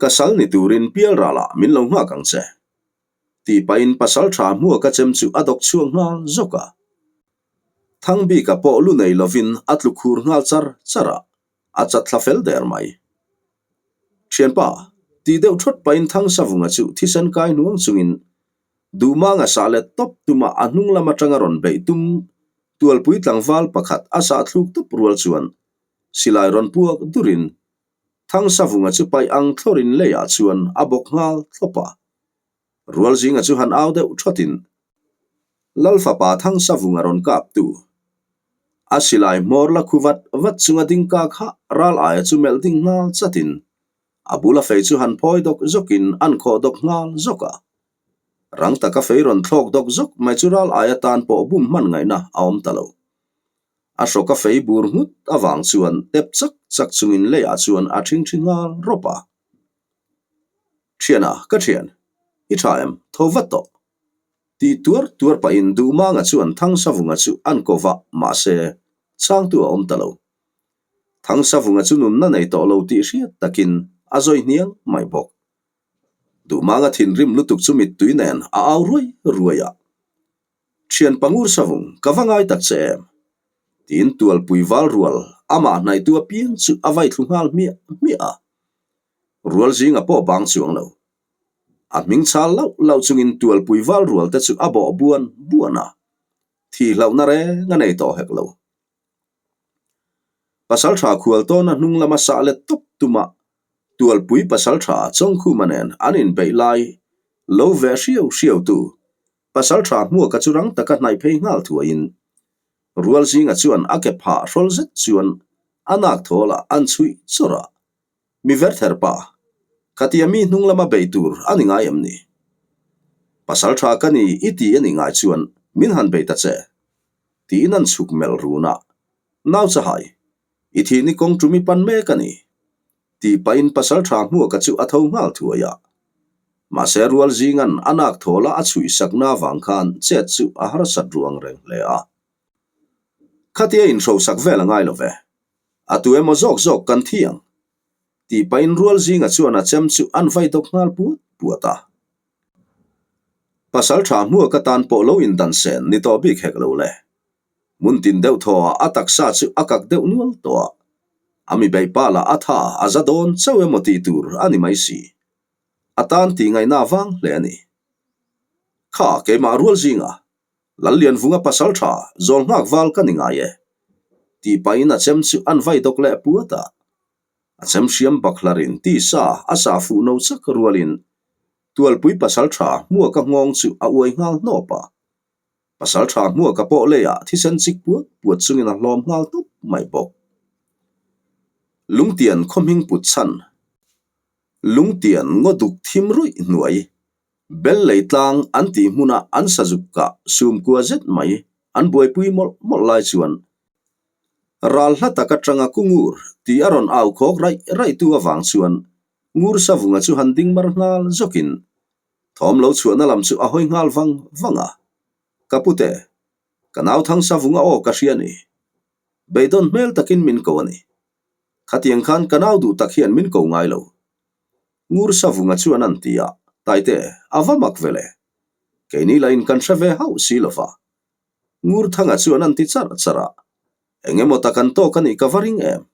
ka sal ni turin pialralah min lo nghak ang che. Tih pahin pasalṭha hmuaka chem chu a dawk chhuak nghal zawk a. Thangbika pawh lu nei lovin a tlu khur nghal char char a, a chat thla fel der mai. Thianpa, tih deuh thawt pahin Thangsavunga chu thisen kai hnuang chungin Duhmanga sah let tawp tuma a hnung lam atanga rawn beih tum tualpui tlangval pakhat a sah thluk tup rual chuan silai rawn puak durin Thangsavunga chu paih ang thlawrin leiah chuan a bawk nghal thlawp a. Rualzinga chu han au deuh thawtin Lalfapa Thangsavunga rawn kap tu. A silai hmawr la khu vat vat chunga ding ka kha ral aia chu melh ding nghal chatin a bula fei chu han phawi dawk zawkin an khawh dawk nghal zawk a. Rang taka fei rawn thlawk dawk zawk mai chu ral aia tan pawh bum hman ngaihna a awm ta lo. A hrawka fei bur nghut avang chuan tep chak chak chungin leiah chuan a ṭhingṭhi nghal rawp a. Thiana, ka thian. I tha em? Tho vat tawh. Tih tuar tuar pahin Duhmanga chuan Thangsavunga chu an ko vah, mahse, changtu a awm ta lo. Thangsavunga chu nunna nei tawh lo tih hriat takin a zawi hniang mai bawk. Duhmanga thinrim lutuk chu mittui nen a au ruai ruai a. Thian Pangur Savung, ka va ngai tak che em? Tiin tualpui val rual amah hnaihtu apiang chu a vai thlu nghal hmiah hmiah a. Rual zinga pawh bang chuang lo. A hming chal lauh lauh chungin tualpui val rual te chu a bawh buan buan a, thih hlauhna reng a nei tawh hek lo. Pasaltha khual tawna hnung lama sah let tawp tuma tualpui pasaltha Chawngkhuma nen an inbeih lai lo veh hriau hriau tu pasaltha hmuaka chu rang taka hnaih phei nghal thuaiin Rualzinga chuan a ke phah hrawl zet chuan a nak thawlah an chhuih chawrh a. Mi verther pa, khatia mi hnung lama bei tur a ni ngai em ni? Pasal tha ka ni i ti a ni ngai chuan min han bei ta che, tiin an chhuk melh run a. Nau chahai, i thih ni kawng tum i pan mek a ni, tih pahin pasal tha hmuaka chu a tho nghal thuai a. Mahse rual zingan a nak thawla a chhuih sakna avang khan chet chu a harsat ruang reng hle a. Khatia inhrosak vel a ngai lo ve. A tu emaw zawk zawk kan thi ang, tih pahin rual zinga chuan a chem chu an vai dawk nghal puat puat a. Pasal tha hmuak atan pawh lo indan sen ni tawh bik hek lo le. Hmun tin deuh thaw ah a taksa chu a kak deuh nual tawh a. A mi beih pa lah a tha a za dawn chauh emaw tih tur a ni mai si. A tan tih ngaihna vang hle a ni. Kha keimah rual zinga Lallianvunga pasal tha zawl nghak val ka ni ngai e, tih pahin a chem chu an vai dawk leh puat a. A chem hriam baklarin tisa a sah fuh no chak rualin Tualpui pasal tha hmuaka nghawng chu a uai nghal hnawp a. Pasal tha hmuaka pawh leiah thisen chik puat puat chungin a hlawm nghal tawp mai bawk. Lungtian khaw hming put chhan Lungtian ngaw duk thim ruih hnuai Bel lei tlang an tih hmuna an sazuk kah sumkua zet mai an buaipui mawlh mawlh lai chuan ral hla tak atanga ku ngur tih a rawn au khawk raih raih tu avang chuan ngur savunga chu han ding mar nghal zawkin thawm lo chhuahna lam chu a hawi nghal vang vang a, Ka pute, ka nau thang savunga aw ka hria ni. Beidawn hmel takin min ko a ni. Khatiang khan ka nau duh tak hian min ko ngai lo. Ngur Savunga chuan an ti a, Taite, a va mak ve le. Keini lahin kan hre ve hauh si lo va. Ngur Thanga chuan an ti charh charh a, Eng emaw tak an tawk a nih ka va ring em?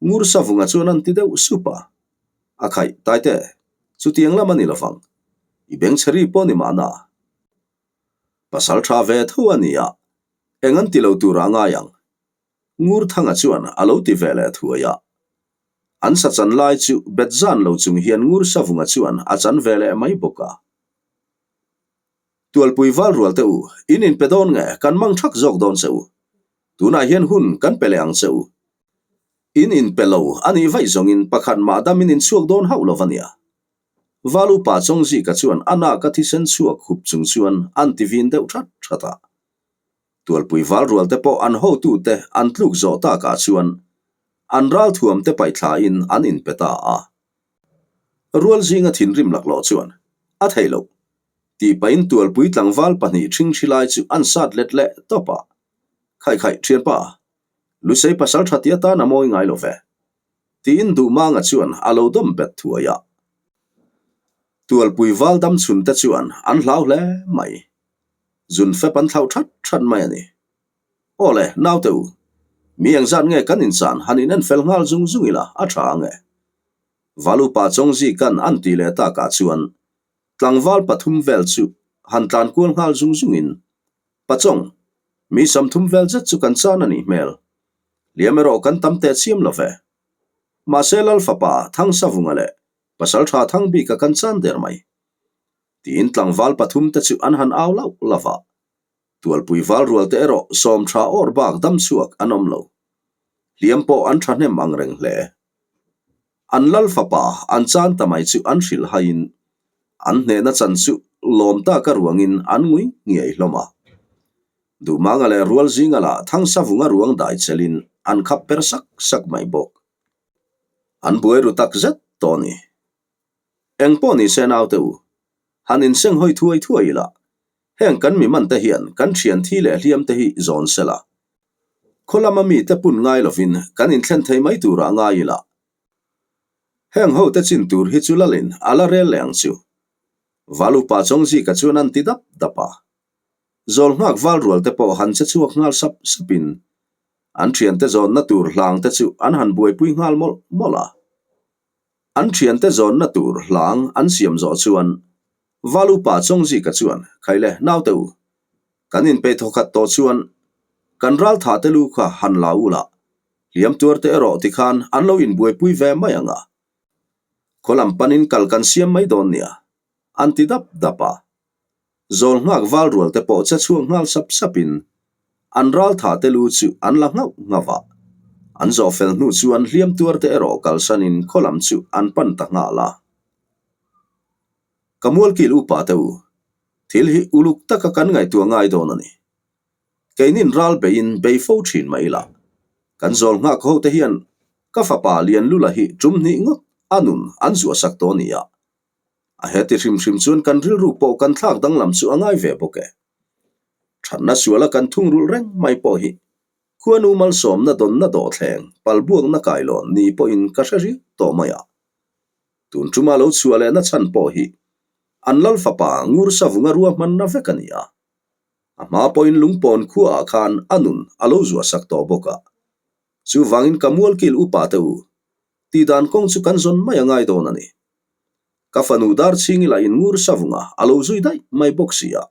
Ngur Savunga chuan an ti deuh sup a, A khaih, Taite, chutiang lam a ni lovang. I bengchheri pawh ni mahna. Pasal tha ve tho a ni a, eng an ti lo turah ngai ang. Ngurthanga chuan a lo ti ve leh thuai a. An sa chan lai chu bet zan lo chung hian Ngursavunga chuan a chan ve leh mai bawk a. Tualpui val rual te u, in inpe dawn nge kan mang thak zawk dawn che u. Tunah hian hun kan pe leh ang che u. In inpe lo a nih vaih zawngin pakhat mah damin in chhuak dawn hauh lo va nia. Val upa Chawngzika chuan a nak a thisen chhuak hup chung chuan an ti vin deuh that that a. Tualpui val rual te pawh an hotute an tluk zawh takah chuan an ralthuam te paihthlain an inpe ta a. Rual zinga thinrim laklawh chuan a theih loh tih pahin tualpui tlangval pahnih ṭhingṭhi lai chu an sat let leh tawp a. Khaih khaih ṭhianpa, Lusei pasal ṭha ti atan a mawi ngai lo ve, tiin Duhmanga chuan a lo dawm bet thuai a. Tualpui val dam chhun te chuan an hlau hle mai. Zun fep an thlauh that that mai a ni. Aw le, naute u, mi engzat nge kan inchan han in en fel nghal zung zung ila a tha ang e. Valupa Chawngzi kan an tih leh takah chuan tlangval pathum vel chu han tlan kual nghal zung zungin, Pachawng, mi 30 vel zet chu kan chan a nih hmel. Hliam erawh kan tam teh chiam lo ve. Mahse Lal fapa Thangsavunga leh Pasal tha thang bik a kan chan der mai. Tiin tlangval pathum te chu an han au lauh lauh a. Tualpui val rual te erawh sawm tha awr bak dam chhuak an awm lo. Hliam pawh an thahnem ang reng hle. An lal fapa an chan ta mai chu an hrilh haiin an hnehna chan chu lawm taka ruangin an ngui ngiai hlawm a. Duhmanga leh rual zinga lah Thangsavunga ruang dai chelin an khap per sak sak mai bawk. An buai ru tak zet tawh a ni. Eng pawh ni se naute u, han inseng hawi thuai thuai ila, heng kan mi man te hian kan thian thi leh hliam te hi zawn se la. Khaw lama mi te pun ngai lovin kan inthlen thei mai turah ngai ila. Heng ho te chin tur hi chu lalin a la rel leh ang chu. Valupa Chawngzika chuan an ti dap dap a. Zawl nghak val rual te pawh han che chhuak nghal sap sapin an thiante zawnna tur hlang te chu an han buaipui nghal mawlh mawlh a. An thiante zawnna tur hlang an siam zawh chuan Valupa Chawngzika chuan, Khaile, naute u, kan inpeih thawkhat tawh chuan kan raltha te lu kha han la u la, hliam tuar te erawh tikhan an lo inbuaipui ve mai ang a. Khaw lam panin kal kan siam mai dawn nia, an ti dap dap a. Zawl nghak val rual te pawh che chhuak nghal sap sapin an ral tha te lu chu an la nghauh nghauh a. An zawh fel hnu chuan hliam tuar te erawh kalsanin khaw lam chu an pan ta nghal a. Ka mualkil upa te u, thil hi uluk taka kan ngaihtuah ngai dawn a ni. Keinin ral beiin bei fo thin mai ila. Kan zawl nghak ho te hian ka fapa Lianlula hi tum hnih ngawt a nun an zuahsak tawh a ni a. A heti hrim hrim chuan kan rilru pawh kan thlak danglam chu a ngai ve bawk e. Thatna suala kan thungrulh reng mai pawh hi khuanu malsawmna dawnna dawhthleng palbuakna kailawn ni pawhin ka hre riau tawh mai a. Tun tuma lo chhuah lehna chhan pawh hi an lal fapa Ngursavunga ruahmanna vek a ni a. A hma pawhin lungpawn khuaah khan a nun a lo zuahsak tawh bawk a. Chuvangin ka mualkil upa te u, tihdan kawng chu kan zawn mai a ngai dawn a ni. Ka fanu Darchhingi lah in ngur savunga a lo zui daih mai bawk si a.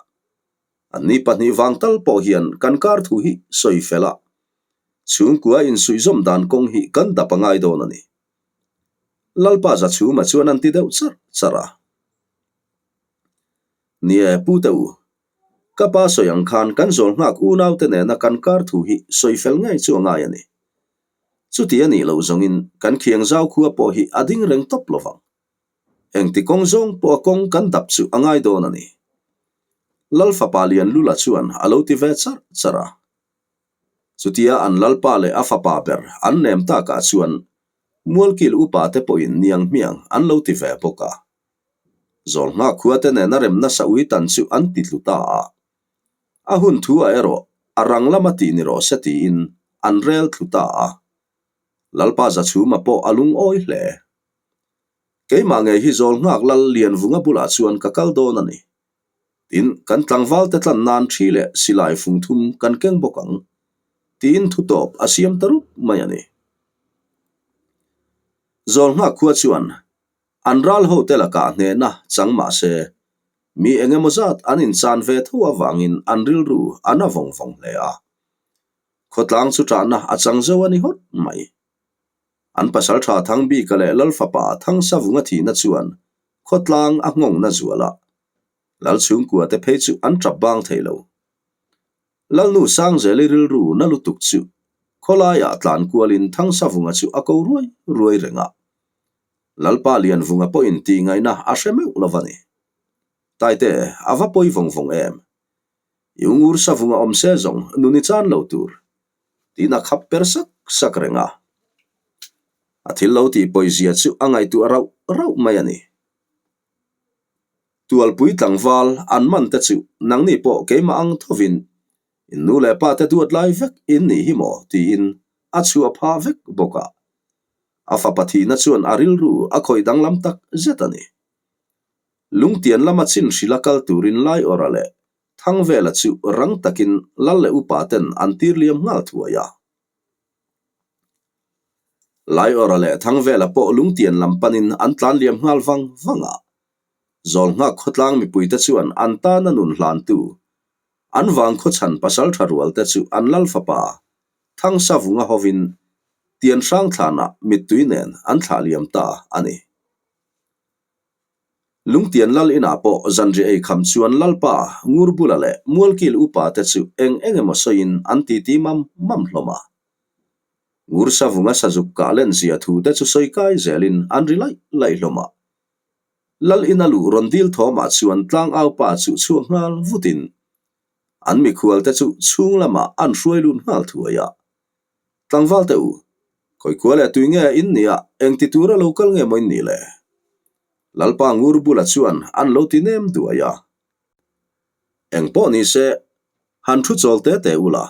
An ni pahnih vang tal pawh hian kan kar thu hi sawi fel a, chhungkua insuihzawm dan kawng hi kan dap a ngai dawn a ni. Lalpa Zachhuma chuan an ti deuh charh charh a. Ni e, Pu te u, ka pa sawi ang khan kan zawl nghak unaute nena kan kar thu hi sawi fel ngei chu a ngai a ni. Chuti a nih loh zawngin kan khiang zau khua pawh hi a ding reng tawp lo vang. Engti kawng zawng pawh a kawng kan dap chu a ngai dawn a ni. Lal fapa Lianlula chuan a lo ti ve charh charh a. Chutia an lalpa leh a fapa ber an nem takah chuan Mualkil upa te pawhin niang hmiang an lo ti ve bawk a. Zawlnghak khua te nena remna sa ui tan chu an ti tlu ta a. A hun thu ah erawh a rang lama tih ni rawh se tiin an rel thlu ta a. Lalpa Zachhuma pawh a lungawi hle. Keimah ngei hi zawl nghak lal Lianvunga bulah chuan ka kal dawn a ni. Tin, kan tlangval te tlan nan thi leh silai fung thum kan keng bawk ang, tiin thu tawp a siam ta rup mai a ni. Zawl nghak khua chuan an ral hote lakah hnehna chang mah se, Mi eng emaw zat an inchan ve tho avangin an rilru a na vawng vawng hle a. Khawtlang chu ṭahna a chang zo a ni hawt mai. An pasal ṭha Thangbika leh Lalfapa Thangsavunga thihna chuan khawtlang a nghawngna zual a. Lal chhungkua te phei chu an ṭap bang thei lo. Lalnu Sangzeli rilru na lutuk chu khawlaiah tlan kualin Thangsavunga chu a ko ruai ruai reng a. Lalpa Lianvunga pawhin tih ngaihna a hre meuh lo va ni. Taite, a va pawi vawng vawng em? I u ngur savunga awm se zawng nun i chan lo tur, tiin a khap per sak sak reng a. A thil lo tih pawizia chu a ngaihtuah rauh rauh mai a ni. Tualpui tlangval an man te chu nangni pawh keimah ang thovin in nu leh pa te duat lai vek in nih hi maw tiin a chhuah phah vek bawk a. A fapa thihna chuan a rilru a khawih danglam tak zet a ni. Lungtian lama chin hrilh a kal turin Laiawrha leh Thangvela chu rang takin lal leh upa ten an tir liam nghal thuai a. Laiawrha leh Thangvela pawh Lungtian lam panin an tlan liam nghal vang vang a. Zawlnghak khawtlang mipuite chuan an tana nun hlantu, an vang khawchhan pasal tha rualte chu an lal fapa Thangsavunga hovin Tianhrang thlanah mittui nen an thlah liam ta a ni. Lungtian lal inah pawh zanri ei kham chuan Lalpa, Ngurbula leh Mualkil upa te chu eng eng emaw sawiin an titi mam mam hlawm a. Ngur savunga sazuk kah len zia thu te chu sawi kai zelin an ri laih laih hlawm a. Lal ina luh rawn dil thawmah chuan tlangau pa chu chhuak nghal vutin an mikhual te chu chhung lamah an hruai lut nghal thuai a. Tlangval teh u, khawikua leh tui nge in nia, engti tura lo kal nge maw in nih le? Lalpa ngur bula chuan an lo ti nem duai a. Eng pawh ni se, han thu chawl te te u la.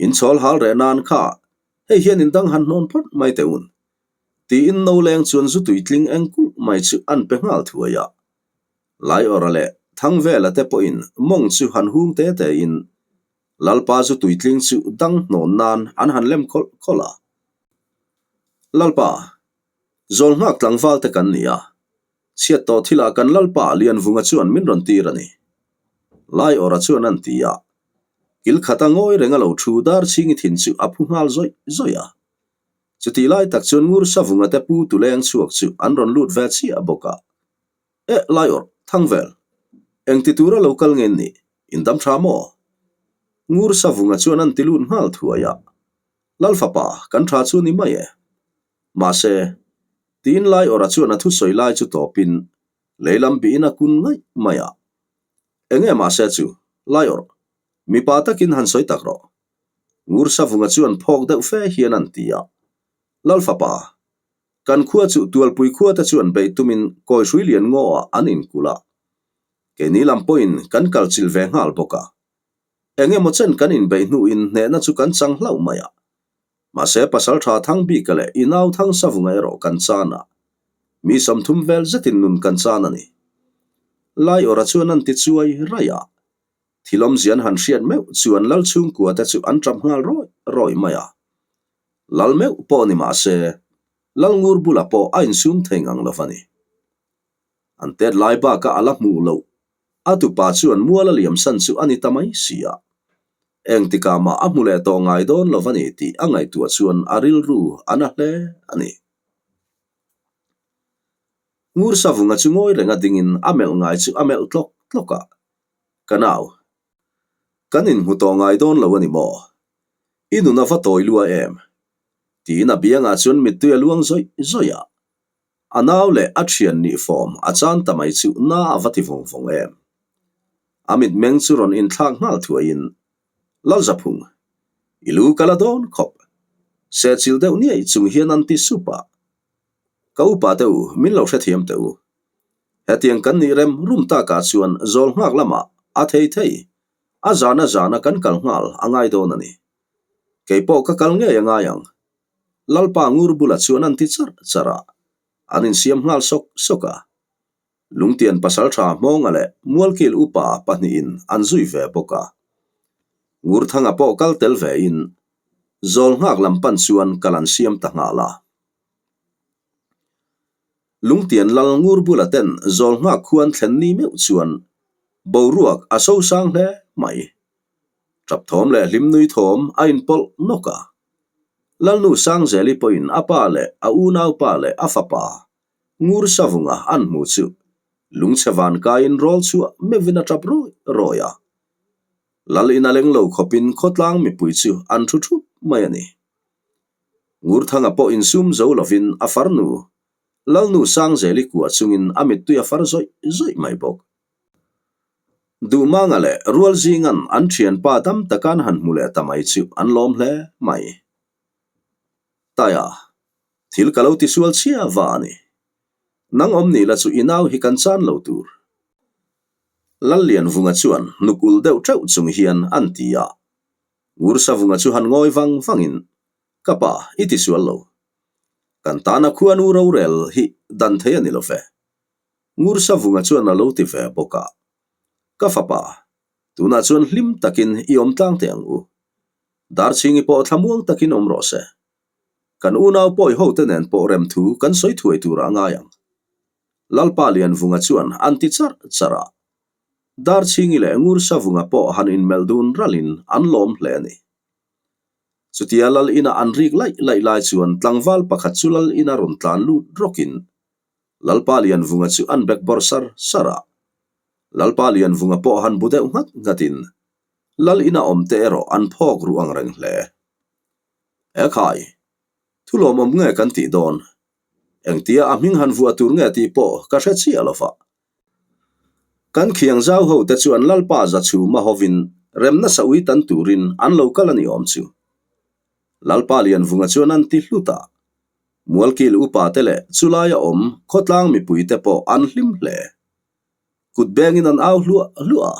In chawl hal reh nan kha, hei hian in dang han hnawn phawt mai teh un. Tiin no leng chuan zu tui tling eng kulh mai chu an pe nghal thuai a. Laiawrha leh Thangvela te pawhin mawng chu han hung te te in Lalpa zu tuitling chu dang hnawn nan an han lem khawlh khawlh a. Lalpa, zawl nghak tlangval te kan ni a, chhiat tawh thilah kan Lalpa Lianvunga chuan min rawn tir a ni. Laiawrha chuan an ti a. Kil khata ngawi reng a lo thu dar chhingi thin chu a phu nghal zawih zawih a. Chutih lai tak chuan Ngur Savunga te pu tuleng chhuak chu an rawn lut ve chiah bawk a. Eh, Laiawrh, Thangvel, engti tura lo kal nge nih? In dam tha maw? Ngur Savunga chuan an ti lut nghal thuai a. Lal fapa, kan tha chu ni mai e. Mahse, tiin Laiawrha chuan a thusawi lai chu tawpin leilam bihin a kun ngaih mai a. Enge mahse chu, Laiawrh, mipa takin han sawi tak rawh. Ngur Savunga chuan phawk deuh fe hian an ti a. Lal fapa, Kan khua chu Tualpui khua te chuan beih tumin Kawihrui lian ngaw ah an inkulh a. Keini lam pawhin kan kal chilh ve nghal bawk a. Eng emaw chen kan inbeih hnuin hnehna chu kan chang hlauh mai a. Mahse pasal tha thang bika leh i nau thang savunga erawh kan chan a. Mi 30 vel zetin nun kan chan a ni. Laiawrha chuan an ti chuai raih a. Thil awmzia an han hriat meuh chuan Lal chhungkua te chu an tap nghal rawih rawih mai a. Lal meuh pawh ni mah se, Lal ngur bulah pawh a insum thei ngang lo va ni. An tet lai bakah a la hmuh loh, a tupa chuan mual a liam san chu a ni ta mai si a. Engtikah mah a hmu leh tawh ngai dawn lo va ni tih a ngaihtuah chuan a rilru a na hle a ni. Ngur Savunga chu ngawi renga dingin a melh ngai chu a melh tlawk tlawk a, Ka nau, kan inhmu tawh ngai dawn lo a ni maw? I nun a va tawi lua em? Tiin a biangah chuan mittui a luang zawih zawih a. A nau leh a thian nih fawm a chan ta mai chu na a va ti vawng vawng em? A mitmeng chu rawn inthlak nghal thuaiin, Lalzaphung, i lu ka la dawn khawp. Sehchilh deuh niaih chung hian an ti sup a. Ka upa te u, min lo hrethiam teh u. Hetiang kan nih rem rum takah chuan zawl nghak lamah a thei thei. A zana zana kan kal nghal a ngai dawn a ni. Kei pawh ka kal ngei a ngai ang. Lalpa ngur bulah chuan an ti charh charh a, an insiam nghal sawk sawk a. Lungtian pasaltha Hmawnga leh Mualkil upa pahnihin an zui ve bawk a. Ngurthanga pawh kal tel vein zawl nghak lam pan chuan kal an siam ta nghal a. Lungtian lal ngur bula ten zawl nghak khuan thlen ni meuh chuan boruak a sosang hle mai. Tap thawm leh hlim nui thawm a inpawlh nawk a. Lalnu Sangzeli pawhin a pa leh a unaupa leh a fapa ngur savunga an hmu chu lungchhe van kaiin rawl chhuah meuhin a tap rawih rawih a. Lal in a leng lo khawpin khawtlang mipui chu an thu thup mai a ni. Ngurthanga pawh insum zo lovin a farnu, Lalnu Sangzeli kuah chungin a mittui a far zawih zawih mai bawk. Duhmanga leh Rualzinga'n an thianpa dam taka an han hmu leh ta mai chu an lawm hle mai. Taia, thil ka lo tisual chhia va a ni. Nang awm ni la chu i nau hi kan chan lo tur. Lallianvunga chuan hnuk ul deuh teuh chung hian an ti a. Ngursavunga chu han ngawi vang vangin, Ka pa, i tisual lo. Kan tana khuanu rorel hi dan thei a ni lo ve. Ngursavunga chuan a lo ti ve bawk a. Ka fapa, tunah chuan hlim takin i awm tlang teh ang u. Darchhingi pawh thlamuang takin awm rawh se. Kan unau pawi hote nen pawh rem thu kan sawi thuai turah a ngai ang. Lalpa Lianvunga chuan an ti charh charh a. Darchhingi leh Ngursavunga pawh han inmelh dun ralhin an lawm hle a ni. Chutia Lal ina an rik laih laih lai chuan tlangval pakhat chu Lal ina rawn tlan lut rawkin Lalpa Lianvunga chu an bek bawrh sar sar a. Lalpa Lianvunga pawh han bu deuh nghat nghatin Lal ina awmte erawh an phawk ruh ang reng hle. Ekhai, thu lawmawm nge kan tih dawn? Engtia a hming han vuah tur nge tih pawh ka hre chiah lo va. Kan khiang zau ho te chuan Lalpa Zachhuma hovin remna sa ui tan turin an lo kal a ni awm chu. Lalpa Lianvunga chuan an ti hlut a. Mualkil upa te leh chulaia awm khawtlang mipui te pawh an hlim hle. Kut bengin an au hluah hluah a.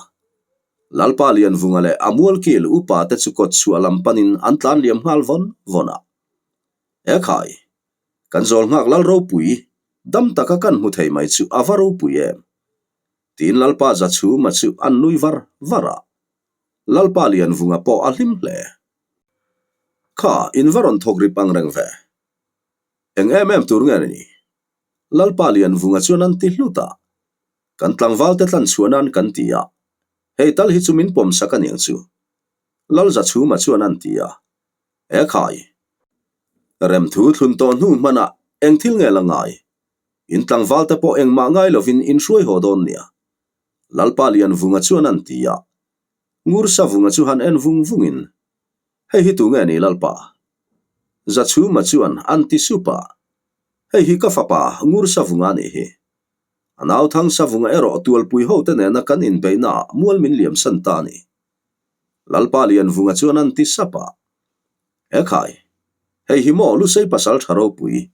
Lalpa Lianvunga leh a Mualkil upa te chu kawt chhuah lam panin an tlan liam nghal vawn vawn a. Ekhai! Kan zawl nghak lal ropui, dam taka kan hmu thei mai chu a va ropui em? Tiin Lalpa Zachhuma chu an nui var var a. Lalpa Lianvunga pawh a hlim hle. Kha, in va rawn thawk rip ang reng ve. Eng em em tur nge ni? Lalpa Lianvunga chuan an ti hlut a. Kan tlangvalte tlan chhuah nan kan ti a. Hei tal hi chu min pawm sak a niang chu. Lal Zachhuma chuan an ti a. Ekhai! Remthu thlun tawh hnu hmanah eng thil nge la ngai? In tlangvalte pawh engmah ngai lovin in hruai haw dawn nia. Lalpa Lianvunga chuan an ti a. Ngursavunga chu han en vung vungin, Hei hi tu nge ni Lalpa? Zachhuma chuan an ti sup a, Hei hi ka fapa Ngursavunga a nih hi. A nau Thangsavunga erawh tualpui hote nena kan inbeihnaah mual min liamsan ta a ni. Lalpa Lianvunga chuan an ti sap a, Ekhai, hei hi maw Lusei pasal tha ropui,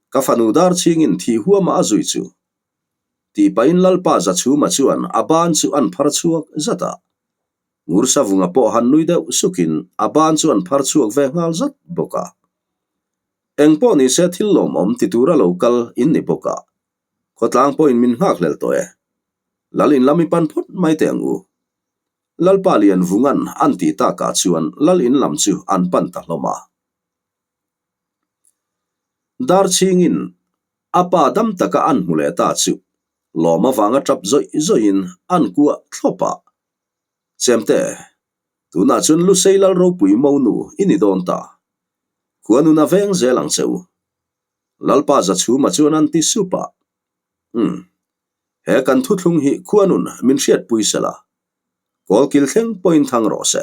ka fanu Darchhingin thih huama a zui chu. Tih pahin Lalpa Zachhuma chuan a ban chu an phar chhuak zat a. Ngursavunga pawh han nui deuh sukin a ban chu an phar chhuak ve nghal zat bawk a. Eng pawh nise thil lawmawm ti tura lo kal in ni bawk a, khawtlang pawhin min nghakhlel tawh e. Lal in lam i pan phawt mai teh ang u. Lalpa Lianvunga'n an tih takah chuan Lal in lam chu an pan ta hlawm a. Darchhingin a pa dam taka an hmu leh ta chu lawm avanga tap zawih zawihin an kuah thlawp a. Chemte, tunah chuan Lusei Lal ropui monu i ni dawn ta. Khuanun a veng zel ang che u. Lalpa Zachhuma chuan an ti sup a. Umm. He kan thuthlung hi khuanun min hriatpui se la, kawlkil thleng pawhin thang rawh se.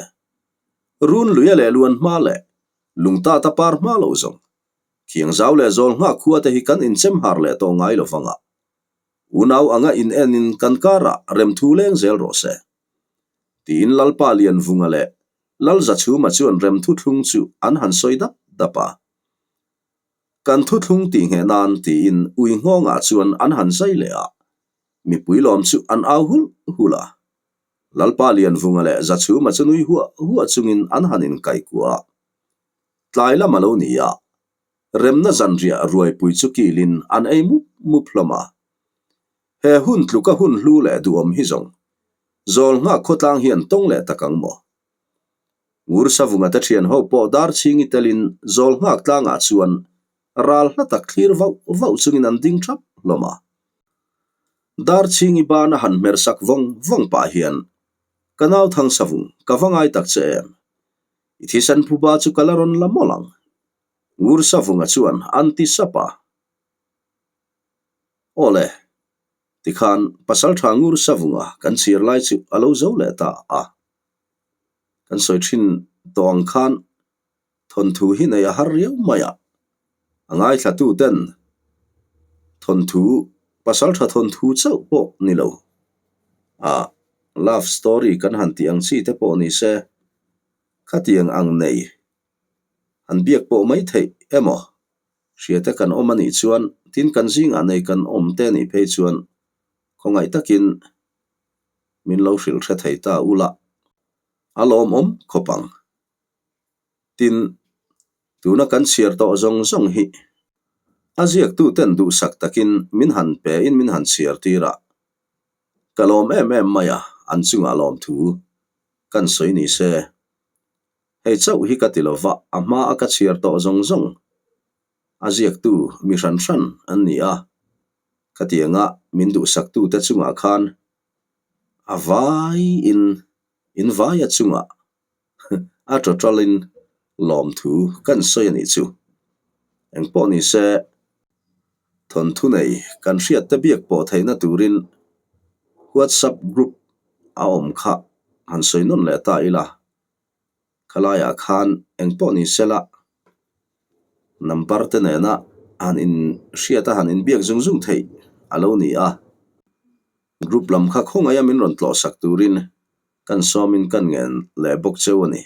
Run luia leh luan hma leh lungtata par hma lo zawng. Khiang zau leh zawl nghak khua te hi kan inchem har leh tawh ngai lo vang a. Unau anga in enin kan karah remthu leng zel rawh se. Tiin Lalpa Lianvunga leh Lalzachhuma chuan remthu thlung chu an han sawi dap dap a. Kan thuthlung tih ngheh nan tiin ui nghawngah chuan an han zai leh a, mipui lawm chu an au hulh hulh a. Lalpa Lianvunga leh Zachhuma chu nui huah huah chungin an han inkaikuah a. Tlai lam a lo ni a, remna zanriah ruaipui chu kilin an ei mup mup hlawm a. He hun tluka hun hlu leh duhawm hi zawng zawl nghak khawtlang hian tawng leh tak ang maw? Ngursavunga te thian ho pawh Darchhingi telin zawl nghak tlangah chuan ral hla tak thlir vauh vauh chungin an ding thap hlawm a. Darchhingi bana han hmer sak vawng vawng pah hian, Ka nau Thangsavung, ka va ngai tak che em? I thisen phuba chu ka la rawn la mawlh ang. Ngursavunga chuan an ti sap a. Aw le, tikhan Pasaltha Ngursavunga kan chhir lai chu a lo zo leh ta a. Kan sawi thin tawh ang khan thawnthu hi nei a har riau mai a, a ngaithlatu ten thawnthu, pasaltha thawnthu chauh pawh ni lo a. Love story kan han tih ang chi te pawh ni se, khatiang ang nei han biak pawh mai theih emaw hriate kan awm a nih chuan tin kan zingah nei kan awm te nih phei chuan khawngaih takin min lo hrilh hre thei ta ula a lawmawm khawp ang. Tin, tuna kan chhiar tawh zawng zawng hi a ziaktuten duhsak takin min han pe in min han chhiar tir a, ka lawm em em mai a, an chungah lawmthu kan sawi ni se. Hei chauh hi ka ti lo va, a hma a ka chhiar tawh zawng zawng a ziaktu mi hran hran an ni a, khatianga min duhsaktute chungah khan a vaiin in vaia chungah a tawtawlin lawmthu kan sawi a nih chu. Engpawh ni se, thawnthu nei kan hriat te biak pawh theihna turin WhatsApp group a awm kha han sawi nawn leh ta ila, khalaiah khan engpawh ni sela number te nena han in hriat a han inbiak zung zung theih a lo ni a. Group lam kha khawngaih a min rawn tlawhsak turin kan sawmin kan ngen leh bawk cheu a ni.